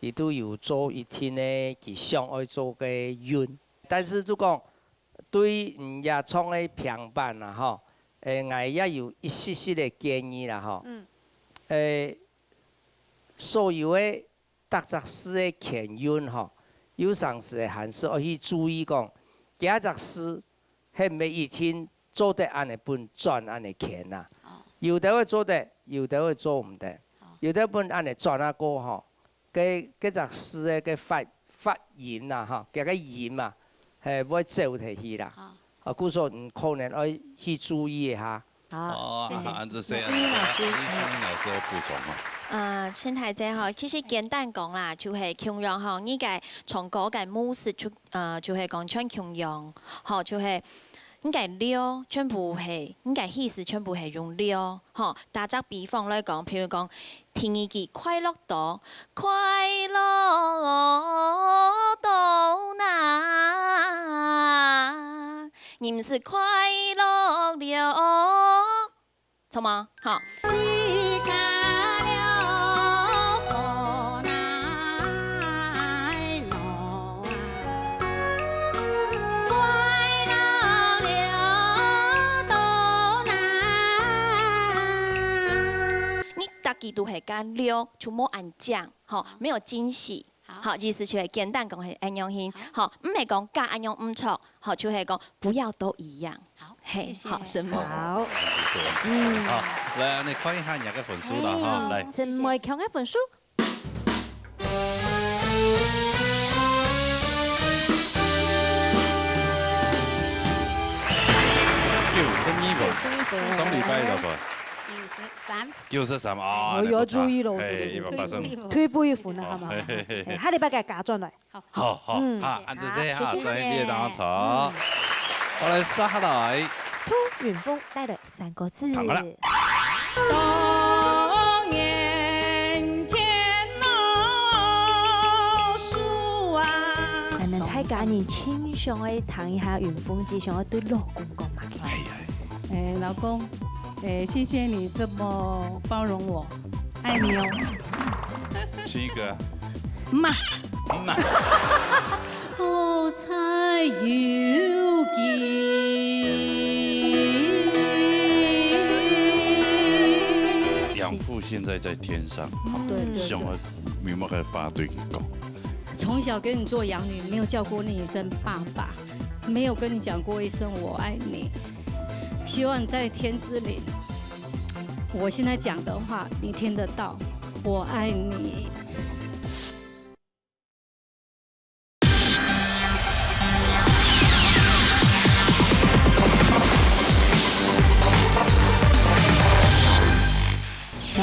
佢都有做一定个，佢想愛做个韻。但是就講， 對，嗯，這唱个平板啊，吼，誒，𠊎也有一息息个建議啦，吼。嗯。誒，所有个逐隻字个牽韻，吼，有成時還係愛去注意講，幾隻字係毋係一定做得恁樣分轉恁樣牽啊？哦。有兜會做得，有兜會做毋得。哦。有兜分恁樣轉啊過，吼， 該，該隻字个，个發，發音啊，哈，佢个音啊，係會走忒去啦。好。啊，故所你可能愛去注意一下。好，哦，謝謝。啊，恁仔細啊，那個老師。那個老師有補充嗎？呃，陳太太吼，其實簡單講啦，就係共樣吼，你个唱歌个模式就，呃，就係講全共樣，吼，就係 你个了全部係，你个意思全部係用了，吼。打隻比方來講，譬如講，第二句快樂到，快樂到哪，你毋使快樂了。 著無？好。你逐句都係加了，就無恁靚，吼，沒有驚喜。 好。好，意思就係簡單講係恁樣形。好。好，毋係講加恁樣毋著，好，就係講不要都一樣。好，嘿，謝謝。好，承蒙。好。嗯。好，來，你看一下你个分數啦，哈，哎，來。謝謝。陳梅強个分數。九十二分，九十二分。上禮拜幾多分？九十三。 九十三啊，哎，我有注意了，我有注意了。嘿，一百八十五。退步一分了，好嗎？哦，嘿，嘿，嘿，嘿。哎，下禮拜再加轉來。好。好，好，嗯。好，恁仔細哈，謝謝。再見，大家好。嗯。好，來，接下來。託運豐帶來三個字。當然見老樹啊。咱大家人親像愛聽一下運豐姐想愛對老公講麼个。哎呀。 哎，老公，哎，謝謝你這麼包容我，愛你哦。親一個啊。媽。媽。好彩有佢。養父現在在天上，對，對，對。想要有麼个話對佢講？從小跟你做養女，沒有叫過你一聲爸爸，沒有跟你講過一聲我愛你。 希望在天之靈，我現在講的話你聽得到，我愛你。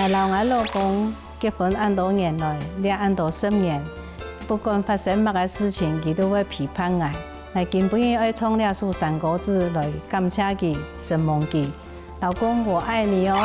𠊎摎𠊎老公結婚恁多年來，這恁多十年，不管發生麼个事情，佢都會陪伴𠊎。𠊎今晡日愛唱這首山歌子來感謝佢，承蒙佢。老公，我愛你哦。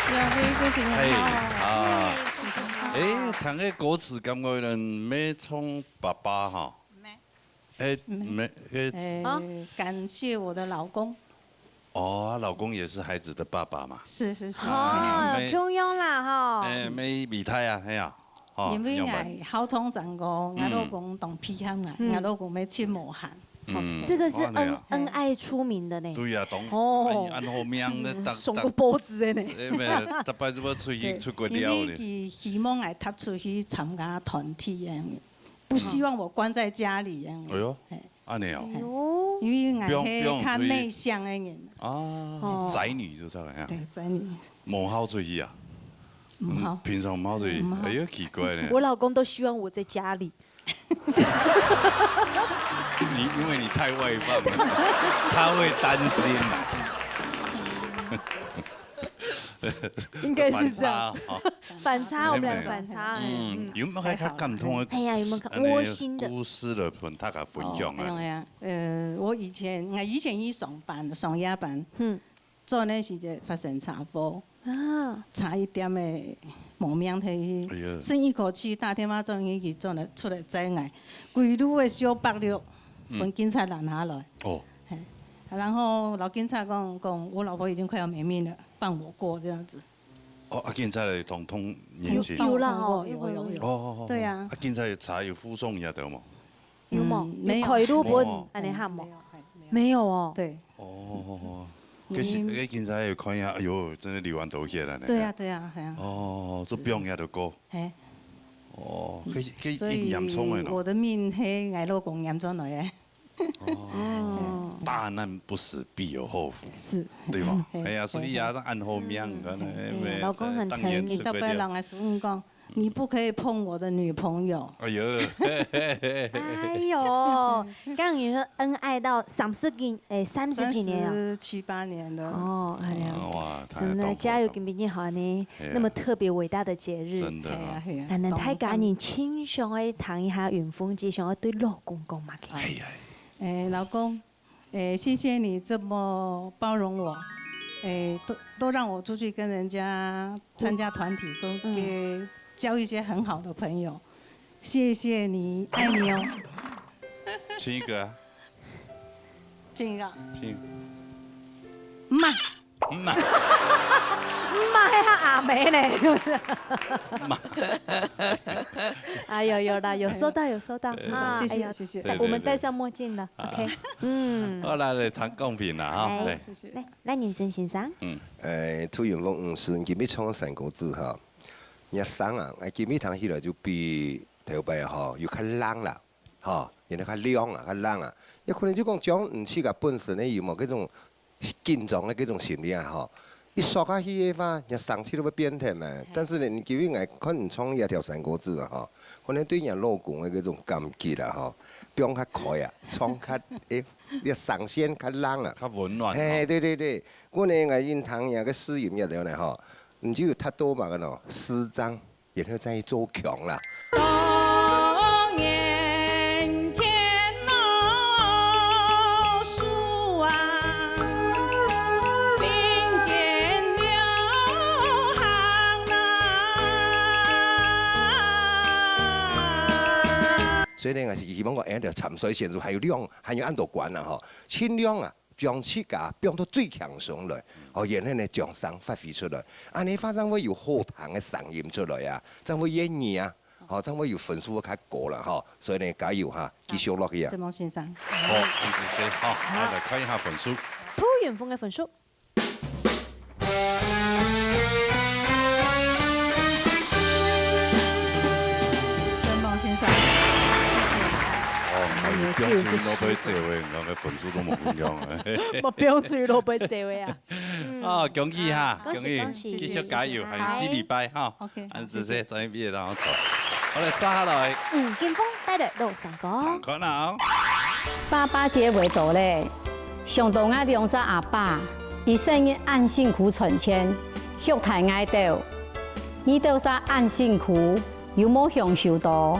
楊飛主持人好。哎，啊。哎，聽个歌詞感覺人毋係唱爸爸哈。哎，毋係，哎，呃，感謝我的老公。哦，老公也是孩子的爸爸嘛。是，是，是。哦，哎，共樣啦，吼。哎，乜備胎啊，哎呀。 哦，因為𠊎好唱山歌，𠊎老公當配合𠊎，𠊎老公乜盡無閒。嗯，這個是恩，哦，對啊。恩愛出名的呢。對啊，當，哦。哎，恁好命的，嗯，送個波子的呢。哎，沒有，逐擺都要出去，對，出國尞呢。因為佢希望𠊎踏出去參加團體个，不希望我關在家裡个。哎喲。嘿。 恁呢哦。哎喲。因為𠊎係較內向个人。不用，不用出去。啊，哦。宅女就係啦，呀。對，宅女。無好出去啊？毋好。嗯，平常毋好出去，嗯，毋好。哎喲，奇怪呢。我老公都希望我在家裡。你，因為你太外放了，他會擔心啊。應該是這樣。反差哦。反差，我們倆反差，哎，嗯，嗯。有沒有較感動的故事？哎呀，有沒有看，窩心的。恁呢故事來同大家分享啊？哦，哎呀，哎呀，呃，我以前，我以前去上班，上夜班，嗯。做呢時節發生車禍，啊。差一點仔無命忒去，哎呀。剩一口氣，打電話轉去，佢轉來，出來載𠊎，歸路个小白鷺，嗯。分警察攔下來。哦。嘿，然後摎警察講，講我老婆已經快要沒命了，放我過這樣子。 哦，啊，警察來通，通人情。有，有啦吼，有，有，有。哦，哦，哦，對啊。啊，警察有查有護送你啊，對無？有無？嗯，沒有。有開路分，無哦。恁呢喊無？沒有，沒有。沒有哦。對。哦，可是，嗯。該警察有看一下，哎喲，真的流汗頭血了呢。對啊，對啊，對啊。哦，就不用壓到過。嘿。哦，可是，可是所以嚴重的喏。我的命係𠊎老公撿轉來个。 哦，大難不死必有後福，是。對嗎？嘿。哎呀，所以啊，恁好命，嗯，可能，嘿，哎，老公很疼你，當然是个了。你都不要让他说，嗯，讲，你不可以碰我的女朋友。哎呦。哎呦，刚刚你说恩爱到三十几，哎，三十几年啊。三十七八年了。哦，哎呀，啊，哇，真的，太痛苦了。加油，今天好呢，哎呀。那么特别伟大的节日。真的啊。哎呀，哎呀，咱，咱大家人清爽的谈一下云峰姐，想要对老公讲嘛？哎呀。 哎，老公，哎，谢谢你这么包容我，哎，都，都让我出去跟人家参加团体，跟，嗯。跟交一些很好的朋友，谢谢你，爱你哦。亲一个啊。亲一个。亲。妈。 妈。妈。太像阿妹呢。哎呦，有啦，有收到，有收到。对，对，啊，谢谢，哎呀，谢谢。对，对，我们戴上墨镜了，对。OK，啊。嗯。好啦，来谈公平啦，哈，哎，来。谢谢。来，赖仁增先生。嗯。哎，杜雲鳳女士，你今日唱个山歌子哈，你个聲啊，哎，今日聽起來就比頭擺吼，有較冷啦。 吼，然後較亮啊，較冷啊。也可能就講將你自家本身个有無該種緊張个該種心理啊，吼，一縮下去个話，你生氣都會變態嘛。嘿。但是呢，你今日來看你唱這條山歌子啊，吼，可能對你老公个該種感激啦，吼，放較開啊，唱較，誒，你聲線較冷啊。較溫暖，嘿，吼。對，對，對。我呢，𠊎因聽你个試音了後呢，吼，你就有較多嘛个喏，視障 然後再做強啦。當年天老樹啊，並肩流行啊。所以呢，𠊎係希望講，哎，這个參賽選手還有兩，還有恁多關啊，吼，盡量啊， 將自家放到最輕鬆來，哦，然後呢，將聲發揮出來，恁呢話正會有好聽个聲音出來啊，正會願意啊，哦，正會有分數會較高啦，吼。所以呢，加油哈，繼續落去啊。承蒙先生。好，恁仔細，好，好。來，來看一下分數。杜雲鳳个分數。 承蒙先生。哦，哎，標準落尾這位，𠊎个分數都無共樣啊。無標準落尾這位啊。嗯。啊，恭喜哈，啊，恭喜，恭喜，恭喜，繼續加油，謝謝，謝謝。還有四禮拜哈。OK，恁仔細，謝謝。專業畢業當中。好，來，接下來。吳金峰帶來老山歌。看看啊。爸爸節會到咧。 想到𠊎兩儕阿爸，一生人恁辛苦賺錢，畜大𠊎兜。你兜儕恁辛苦，有無享受到？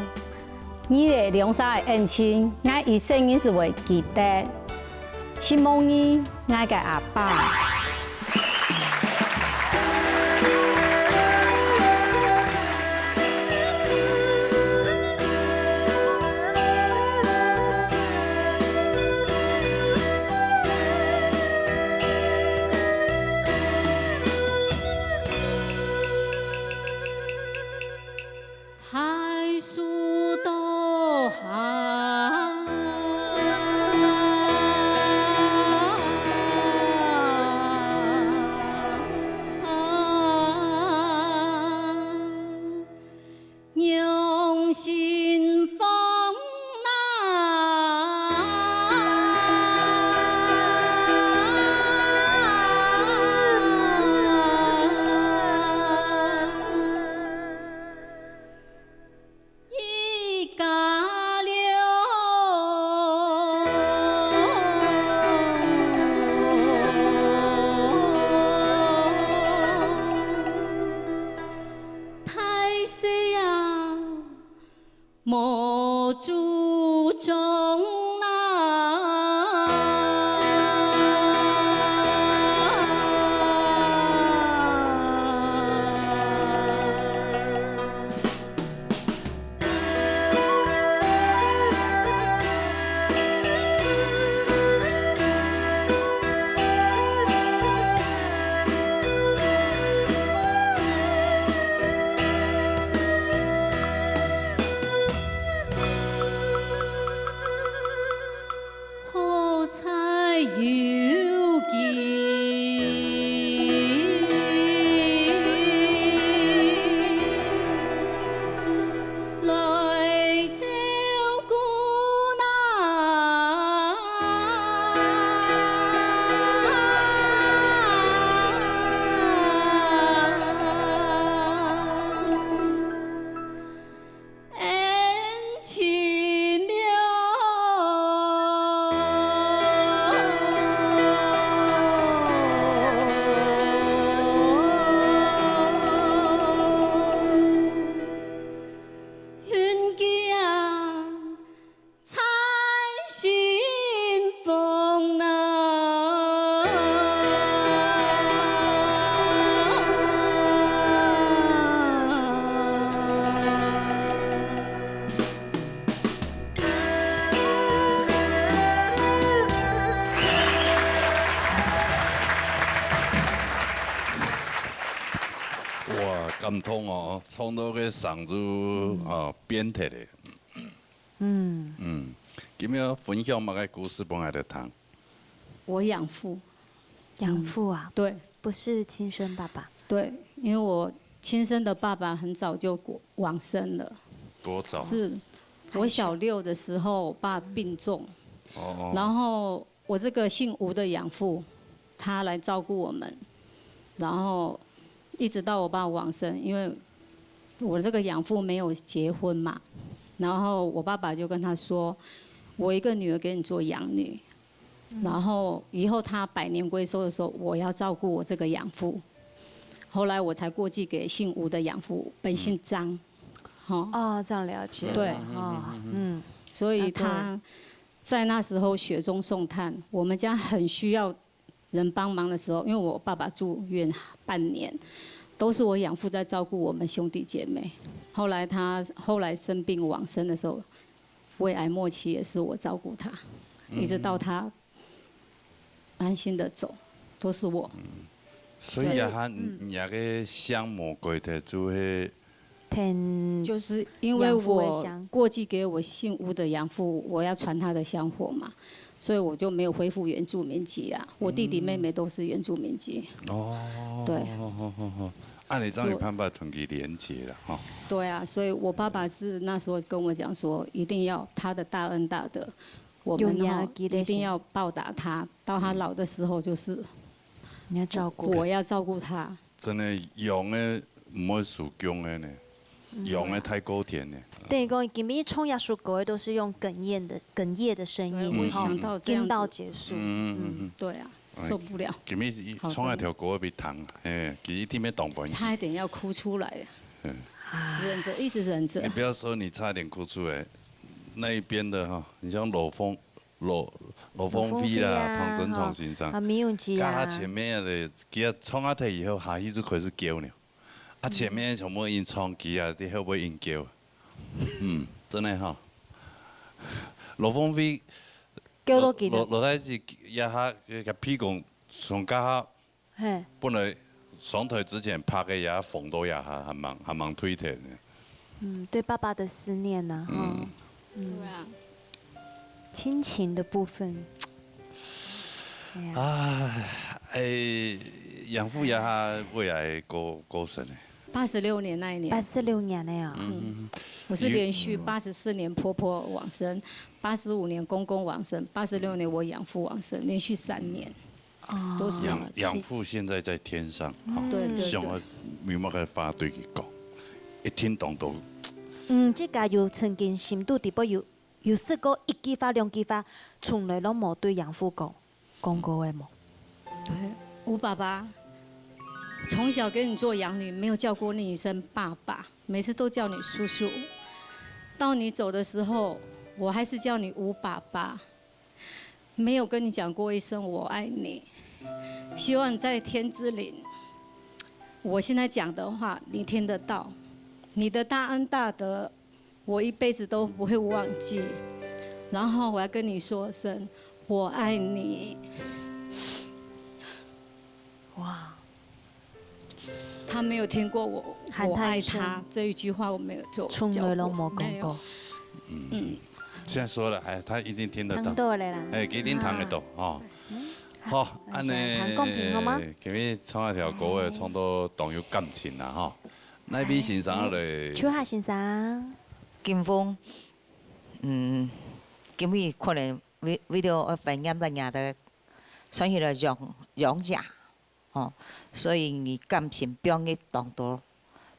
你兜兩儕个恩情，𠊎一生人就會記得。承蒙你，𠊎个阿爸。感動哦，唱到个聲就啊變忒了。嗯，今日分享麼个故事分𠊎兜聽？我養父，養父啊，對不是親生爸爸。對，因為我親生的爸爸很早就過往生了，多早？是我小六的時候，我爸病重，哦然后我这个姓吴的养父，他来照顾我们，然后一直到我爸往生，因为我这个养父没有结婚嘛，然后我爸爸就跟他说，我一个女儿给你做养女，然后以后他百年归寿的时候，我要照顾我这个养父。后来我才过继给姓吴的养父，本姓张，哈、哦，这样了解。对哦，嗯，所以啊对他在那时候雪中送炭，我们家很需要人帮忙的时候，因为我爸爸住院半年，都是我养父在照顾我们兄弟姐妹。后来他后来生病往生的时候，胃癌末期也是我照顾他，一直到他安心的走，都是我。所以啊，你你个姓無改忒，就係挺就是因为养父的我香过继给我姓吴的养父，我要传他的香火嘛，所以我就没有恢复原住民籍啊。我弟弟妹妹都是原住民籍，哦，对好好好好，按你这样有办法同佢连接了哈。对啊，所以我爸爸是那时候跟我讲说，一定要他的大恩大德，我们有哈影记得一定要报答他，到他老的时候就是你要照顾。我要照顾他。真的养个毋會輸供个呢，養个太高甜呢。等於講，今日唱這首歌都是用哽咽的、哽咽的聲对，音，我哈想到这样子跟到结束。嗯嗯嗯，对啊，受不了，今日唱一條歌俾聽，嘿，佢一定要當歡喜。差一点要哭出来了，忍着，一直忍着你。不要说你差点哭出来，那一边的哈，你像羅峰、羅羅峰輝啦、羅峰輝啊彭真昌先生，啊，米永吉啊加下，前面的，佢唱下台以後，下去就開始叫了。啊，前面全部人唱，佢啊，你後尾人叫。嗯，真的哈。羅峰輝，叫到幾多？羅羅大志一下个屁股從加下嘿，本來上台之前拍个也紅到也下，還蠻還蠻推薦的。嗯，對爸爸的思念呢，哈，对啊，親情的部分。哎呀，唉，哎，養父也下胃癌過過身的。八十六年那一年，八十六年了啊，我是连续八十四年婆婆往生，八十五年公公往生，八十六年我养父往生，连续三年，都是養養父現在在天上，哈，对对想要对，明白个話對佢講，一聽懂都嗯，這個有曾經心肚底背有有試過一句話、兩句話，從來都無對養父講講過个無？对，吴爸爸，从小给你做养女，没有叫过你一声爸爸，每次都叫你叔叔。到你走的时候，我还是叫你吴爸爸，没有跟你讲过一声我爱你。希望在天之灵，我现在讲的话你听得到。你的大恩大德，我一辈子都不会忘记。然后我要跟你说声我爱你。哇，他没有听过我喊他一声我爱他这一句话，我没有做從來都無講過。没有現在說了，哎，他一定聽得到聽，到了啦。哎，佢一定聽得到哦。好，那現在談公平好嗎？今日唱一條歌，唱到當有感情啦哈。哪位先生來？秋夏先生，金峰，嗯，今日可能為為了愛懷念咱娘的，想起來養養家，吼，所以你感情放入當多，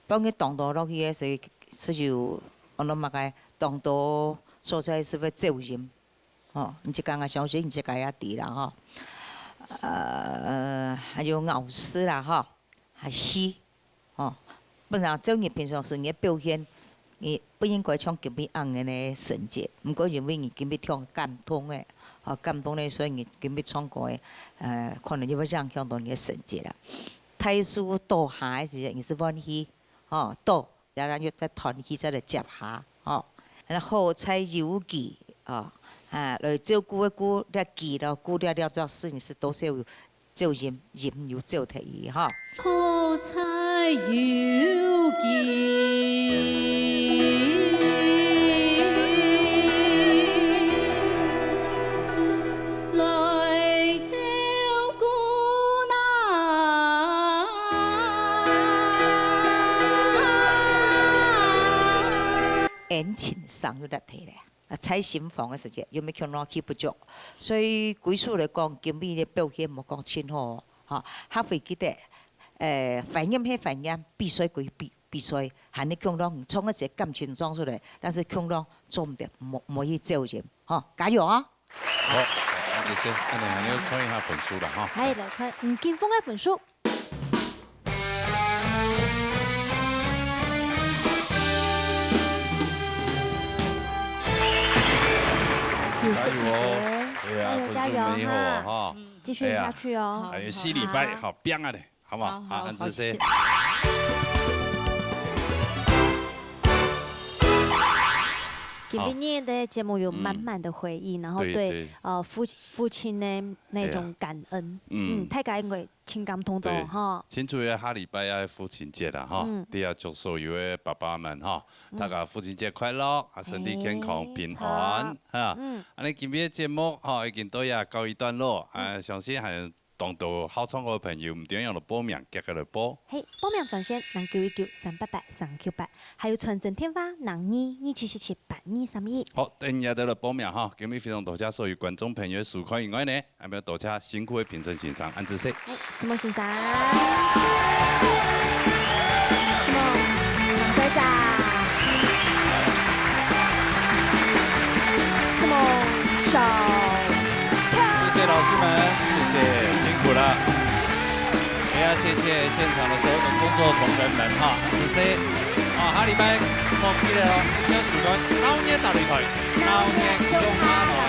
放入當多落去个，所以所以就安到麼个當多所在係會走音，吼，你自家也相信你自家也知啦，吼。呃，還有咬字啦，吼，還戲，吼，本來照你平常時你个表現，你不應該像今日恁樣个成績，毋過因為你今日忒感動个，吼，感動个，所以你今日唱歌个，呃，可能就會影響到你个成績啦。大樹倒下个時節，你係歡喜，吼，倒，然後又再斷去，再來接下，吼。然後好彩有佢，吼，啊，來照顧个顧，這佢咯，顧了了，這事你係多少有照應，應有照忒佢，吼。好彩有来照顾那。恩情上有得提咧。啊，在新房个時節，有没有看到去不足？所以歸屬來講，今晡日个表現莫講盡好哦，哈，還會記得，誒，懷念係懷念，比賽歸比，比賽，還係共同唱个時感情裝出來，但是共同做毋得，莫，莫去走心，吼，加油哦！好，那就先，那你還要看一下分数了哈。來，來看，嗯，金峰个分數。九十分，加油哦！對啊，加油，加油分数美好哈！哈。嗯，繼續下去哦。哎呀，好，哎，四禮拜，好，好，好，拼啊咧，好不好？好，好，好，安子谢。好，謝謝。今天的節目有滿滿的回憶，嗯。然後對，對，對。呃，父，父親的那種感恩。對啊。嗯。嗯，大家應該情感通到，對。哈。慶祝个下禮拜啊，父親節啦，哈。嗯。對啊，祝所有个爸爸們，哈，嗯。大家父親節快樂，啊，身體健康，哎，平安，好。哈。嗯。恁呢今日个節目，哈，已經到這告一段落，啊，嗯。相信還有當多好唱歌个朋友，毋知仰來報名，遽遽來報。嘿，報名專線零九一九三八八三九八，還有傳真電話零二二七七七八二三一。好，等一下就來報名哈。今日非常多謝所有觀眾朋友个收看以外呢， 還有多謝辛苦个評審先生，恁仔細。哎，思夢先生。思夢，黃隊長。思夢，小跳。謝謝老師們，謝謝，辛苦了。也要謝謝現場的所有的工作同仁們哈，恁仔細。啊，下禮拜，莫記得哦，一定要收看鬧熱大擂台，鬧熱共下來。